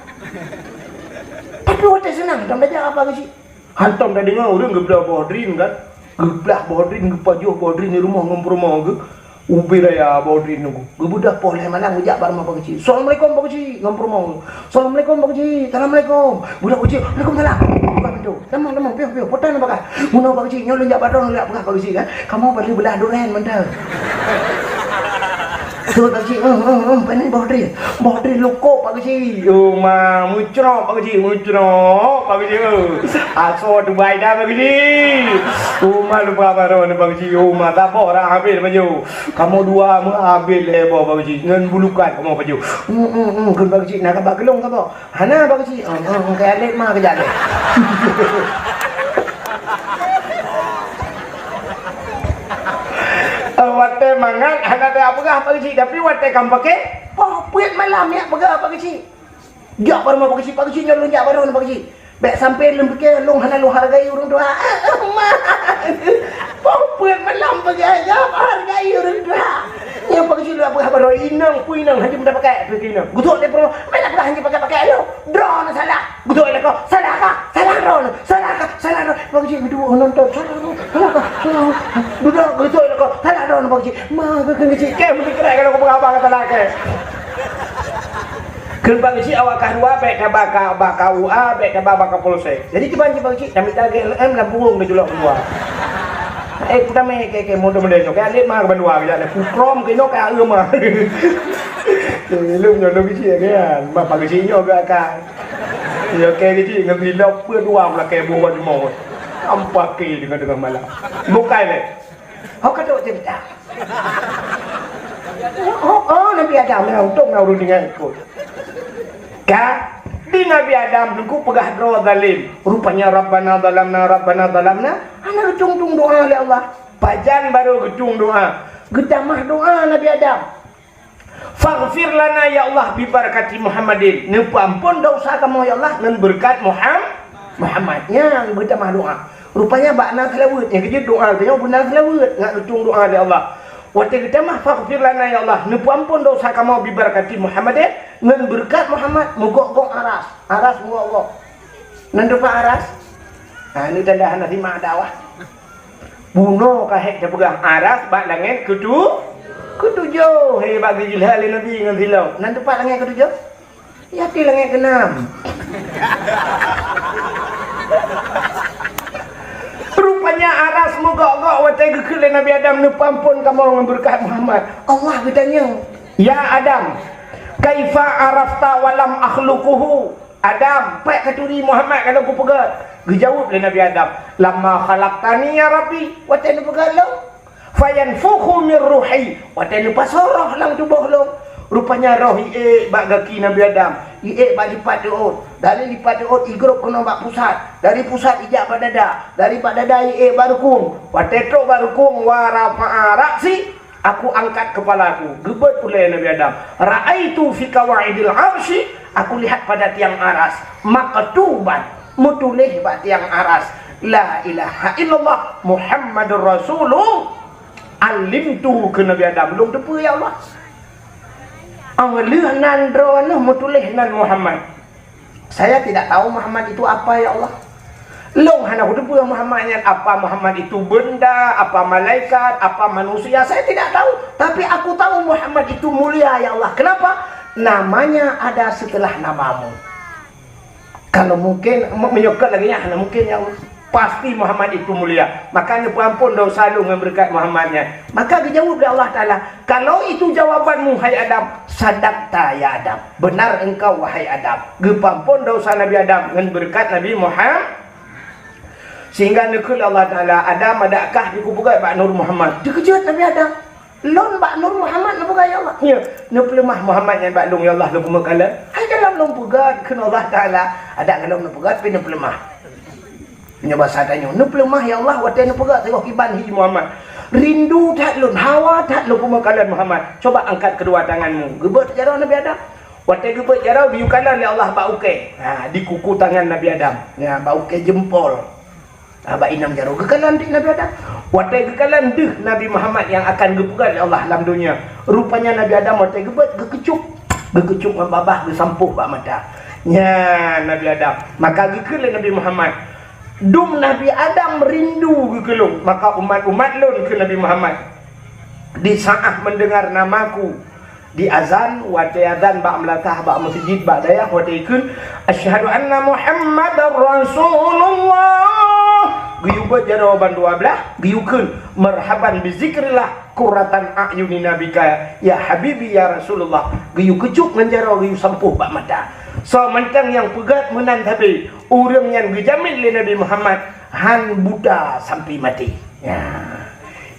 Tapi watèe seunang tom tajak Pak Geuchik. Hantom tadeungö ureueng geubloe boh drin kan? Geubloe boh drin, geupajoh boh drin di rumoh ngon peurumoh geuh. Ubé raya boh drin nunggu. Geubeudôh poh lhèe malam geujak bak rumoh Pak Geuchik. "Assalamualaikum Pak Geuchik," ngon peurumoh. "Assalamualaikum Pak Geuchik." "Assalamualaikum." Budak Pak Geuchik, "Waalaikumsalam." Buka pintoe. "Tamong, tamong, piôh, piôh. Peue tan Pak Geuchik?" "Nyoe lôn jak bak droeneuh jak peugah Pak Geuchik kan. Kamoe bak lheueh beulah duren mantong." Seuôt Pak Geuchik, "Eh, eh, eh, pane boh drin?" "Boh drin lukôk Pak Geuchik." "Oh ma, meucrok Pak Geuchik, meucrok Pak Geuchik." "Asoe tubai dah Pak Geuchik." "Oh ma, lupa baroe ni Pak Geuchik. Oh ma, saboh dah habéh baju. Kamoe dua meuhabéh lé boh Pak Geuchik. Ngon bulukan kamoe baju." "Hmm, hmm, hmm, kheun Pak Geuchik, na kaba keu lôn saboh?" "Hana Pak Geuchik." "Oh, oh, oh, keu alet ma keu jalet." Watèe mangat hana tapeugah Pak Geuchik, tapi watèe ka meupaké, poh peuet malam jak peugah Pak Geuchik. Jak bak rumoh Pak Geuchik, "Pak Geuchik, nyoe lôn jak bak droeneuh Pak Geuchik." Bèk sampai lôn piké lôn hana lôn hargai ureueng tuha. Poh peuet malam peugah jak hargai ureueng tuha. Nyoe Pak Geuchik lôn peugah bak droe, inong peue inong hana meupaké, peue inong. Geutrok lé peurumoh, "Meunan peugah hana paké-paké lôn. Droeneuh salah." Geutrok lé lakoe, "Salah kah? Salah droeneuh. Salah kah? Salah droeneuh." Pak Geuchik geuduek nonton, "Salah droeneuh. Salah kah? Salah droeneuh." Dudoe geutrok lé lakoe, "Salah droeneuh Pak Geuchik." "Ma keu Geuchik, kèe meuteukeurai kalau kupeugah abang kata lakèe. Kheun Pak Geuchik awak kah dua, bèk taba ka, bak K U A, bèk taba bak Kapolsek. Jadi kiban cit Pak Geuchik, tamita G L M lam burông teuculok keuluwa." Eh, kutamé kèe-kèe model-model nyoe, kèe alet ma keu bandua kèe jak lé. Kukrom keunoe kèe aeu ma. Lôn nyoe lôn Geuchik kan. Bah Pak Geuchik nyoe geuh akan. Nyoe kèe Geuchik ngon silop peuet dua beulakèe boh bak jumoe. Ampa kèe deungon-deungon malam. Bukai lé. Ho ka trok ceurita. Oh, oh, Nabi Adam, ya, untung na ureueng ingat ikot. Ka, di Nabi Adam teungku peugah droe zalim. Rupanya Rabbana zalamna, Rabbana zalamna. Hana geutung-tung doa lé Allah. Pajan barô geutung doa. Geutamah doa Nabi Adam. "Faghfir lana ya Allah bi barakati Muhammadin." Neupeuampon dosa kamoe ya Allah ngon beureukat Muham-, Muhammad. Nyan geutamah doa. Rupanya bak na seulaweuet. Nyang keujeuet doa geutanyoe beuna seulaweuet. Ngat geutung doa lé Allah. Watèe geutamah, "Faghfir lana ya Allah, neupeuampon dosa kamoe bi barakati Muhammadin," ngon beureukat Muhammad, meugok-gok aras. Aras meugok-gok. Nan teumpat aras? Ha, nyoe tanda hana simak dakwah. Bunoe ka hék teupeugah aras bak langèt keutu-, keutujoh. Hé, bak geujilhah lé Nabi ngon silop. Nan teumpat langèt keutujoh? Yati langèt keunam. Rupanya aras meugok-gok watèe geukheun lé Nabi Adam, "Neupeuampon kamoe ngon beureukat Muhammad." Allah geutanyong, "Ya Adam, kaifa arafta wa lam akhluquhu?" "Adam, pèk katuri Muhammad ka lôn kupeugèt?" Geujaweueb lé Nabi Adam, "Lamma khalaqtani ya Rabbi," watèe neupeugèt lôn, "fayanfukhu min ruhi," watèe neupasoe roh lam tuboh lôn. Rupanya roh iék bak gaki Nabi Adam, iék bak lipat reuôt, dari lipat reuôt igrôp keunoe bak pusat, dari pusat ijak bak dada, dari bak dada iék bak rukung, watèe trôk bak rukung, "Wa rafa'a ra'si," Aku angkat kepalaku, geubeuet ulèe Nabi Adam. Ra'aitu fi qawaidil arsy, aku lihat pada tiang aras, maktuban, meutuléh bak tiang aras, "La ilaha illallah Muhammadur Rasulullah." Alimtu keu Nabi Adam, lôn teupeue ya Allah. Óh lheueh nan droeneuh meutuléh nan Muhammad. Saya tidak tahu Muhammad itu apa, ya Allah. Lôn hana kuteupeue Muhammad nyan apa, Muhammad itu benda, apa malaikat, apa manusia, saya tidak tahu. Tapi aku tahu Muhammad itu mulia, ya Allah. Kenapa? Namanya ada setelah namamu. Kalau mungkin, me-, meunyoe keu lagèe nyan, hana mungkin, ya Allah. Pasti Muhammad itu mulia. Maka neupeuampon dosa lôn ngon beureukat Muhammad nyan. Maka geujaweueb lé Allah Taala, "Kalau itu jawabanmu, hai Adam, sadaqta ya Adam. Benar engkau, wahai Adam." Geupeuampon dosa Nabi Adam ngon beureukat Nabi Muhammad. Sehingga neukheun lé Allah Taala, "Adam, adakah dikeupeugöt bak Nur Muhammad?" Teukeujot Nabi Adam. "Lôn bak Nur Muhammad neupeugah, ya Allah." "Nya, neupeuleumah Muhammad nyan bak lôn, ya Allah, lôn peumeukala." "Hai, gohlom lôn peugah," kheun Allah Taala. "Adak gohlom neupeugah, tapi neupeuleumah." Nyoe basa tanyoe, "Neupeuleumah, ya Allah, watèe neupeugah sigoe kiban hi Muhammad. Rindu that lôn, hawa that lôn peumeukala Muhammad. Coba angkat kedua tanganmu." Geubeuet jaroe Nabi Adam. Watèe geubeuet jaroe, geuyue kalon lé Allah bak ukèe. Ha, di kuku tangan Nabi Adam. Ya, bak ukèe jempol. Ah, bak inong jaroe geukalon di Nabi Adam. Watèe geukalon deuh Nabi Muhammad nyang akan geupeugöt lé Allah lam donya. Rupanya Nabi Adam watèe geubeuet geukeucok, geukeucok ngon babah geusampôh bak mata. Nyan Nabi Adam. Maka geukheun lé Nabi Muhammad, "Dum Nabi Adam rindu geukeulong, maka umat-umat lôn," kheun Nabi Muhammad, "di saat mendengar namaku, di azan, watèe azan bak meulatah bak meuseujid, bak dayah, watèe ikheun, 'Asyhadu anna Muhammadar Rasulullah,' geuyue beuet jaroe ban dua blaih, geuyue kheun, 'Marhaban bi zikrillah, qurratan a'yunina bika, ya habibi, ya Rasulullah,' geuyue keucok ngon jaroe, geuyue sampôh bak mata. Soe mantong nyang peugöt meunan sabe, ureueng nyan geujamin lé Nabi Muhammad han buta sampai maté." Ya.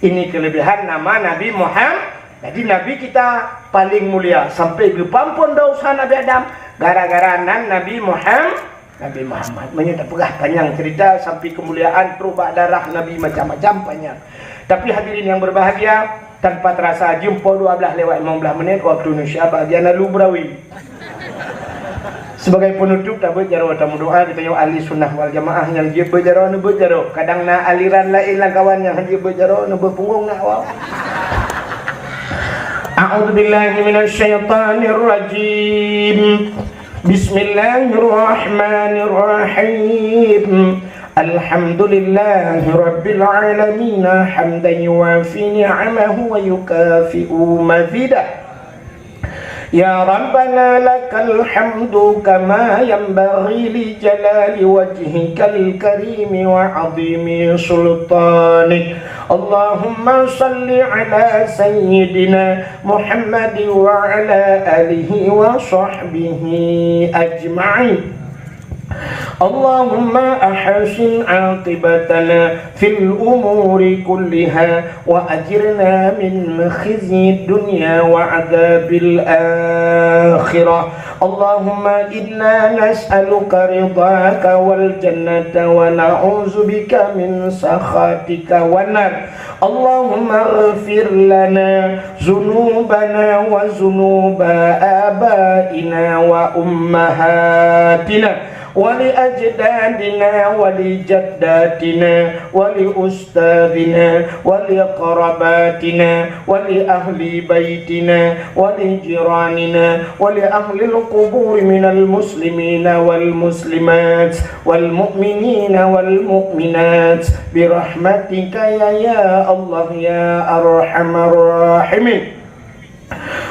Ini kelebihan nama Nabi Muhammad. Jadi, Nabi kita paling mulia, sampai geupeuampon dosa Nabi Adam, gara-gara nan Nabi Muhammad, Nabi Muhammad. Meunyoe tapeugah panyang cerita sampai kemuliaan trok bak darah Nabi, macam-macam panyang. Tapi, hadirin yang berbahagia, tanpa terasa, jeuem poh dua blaih lewat lima blaih menit waktu Indonesia bahagian lalu berawi. Sebagai penutup, tabeuet jaroe tameudoa, geutanyoe ahli sunnah wal jamaah nyang jeuet beuet jaroe, neubeuet jaroe. Kadang na aliran laén lam kawan nyang han jeuet beuet jaroe, neubeuet punggong na awak. A'udzubillahi minasyaitonirrajim. Bismillahirrahmanirrahim. Alhamdulillahi rabbil alamin, hamdan yuwafi ni'amahu wa yukafi'u mazidah. Ya Rabbana, lakal hamdu kama yanbaghi li jalali wajhikal karimi wa azimi sultanik. Allahumma salli ala sayyidina Muhammad wa ala alihi wa sahbihi ajma'in. Allahumma ahsin aqibatana fil umuri kulliha wa ajirna min khizyid dunya wa adzabil akhirah. Allahumma inna nas'aluka ridhaka wal jannata wa na'udzubika min sakhatika wan nar. Allahumma ighfir lana zunubana wa zunuba abaina wa ummahatina wa li ajdadina wa li jaddatina wa li ustadzina wa li qarabatina wa li ahli baitina wa li jiranina wa li ahlil qubur minal muslimina wal muslimat wal mu'minina wal mu'minat bi rahmatika ya, ya Allah, ya arhamar rahimin.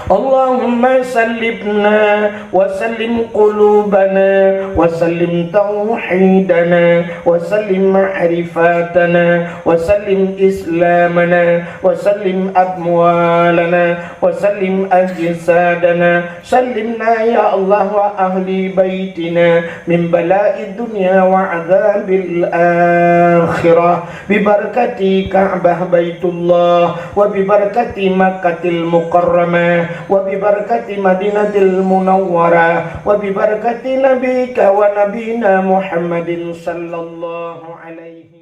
Allahumma sallimna wa sallim qulubana wa sallim tauhidana wa sallim ma'rifatana wa sallim islamana wa sallim amwalana wa sallim ajsadana. Sallimna ya Allah wa ahli baitina min bala'id dunya wa adzabil akhirah. Bi barakati Ka'bah Baitullah, wa bi barakati Makkatil Mukarramah, wa bi barakati Madinatil Munawwarah, wa bi barakati nabika wa nabina Muhammadin sallallahu alaihi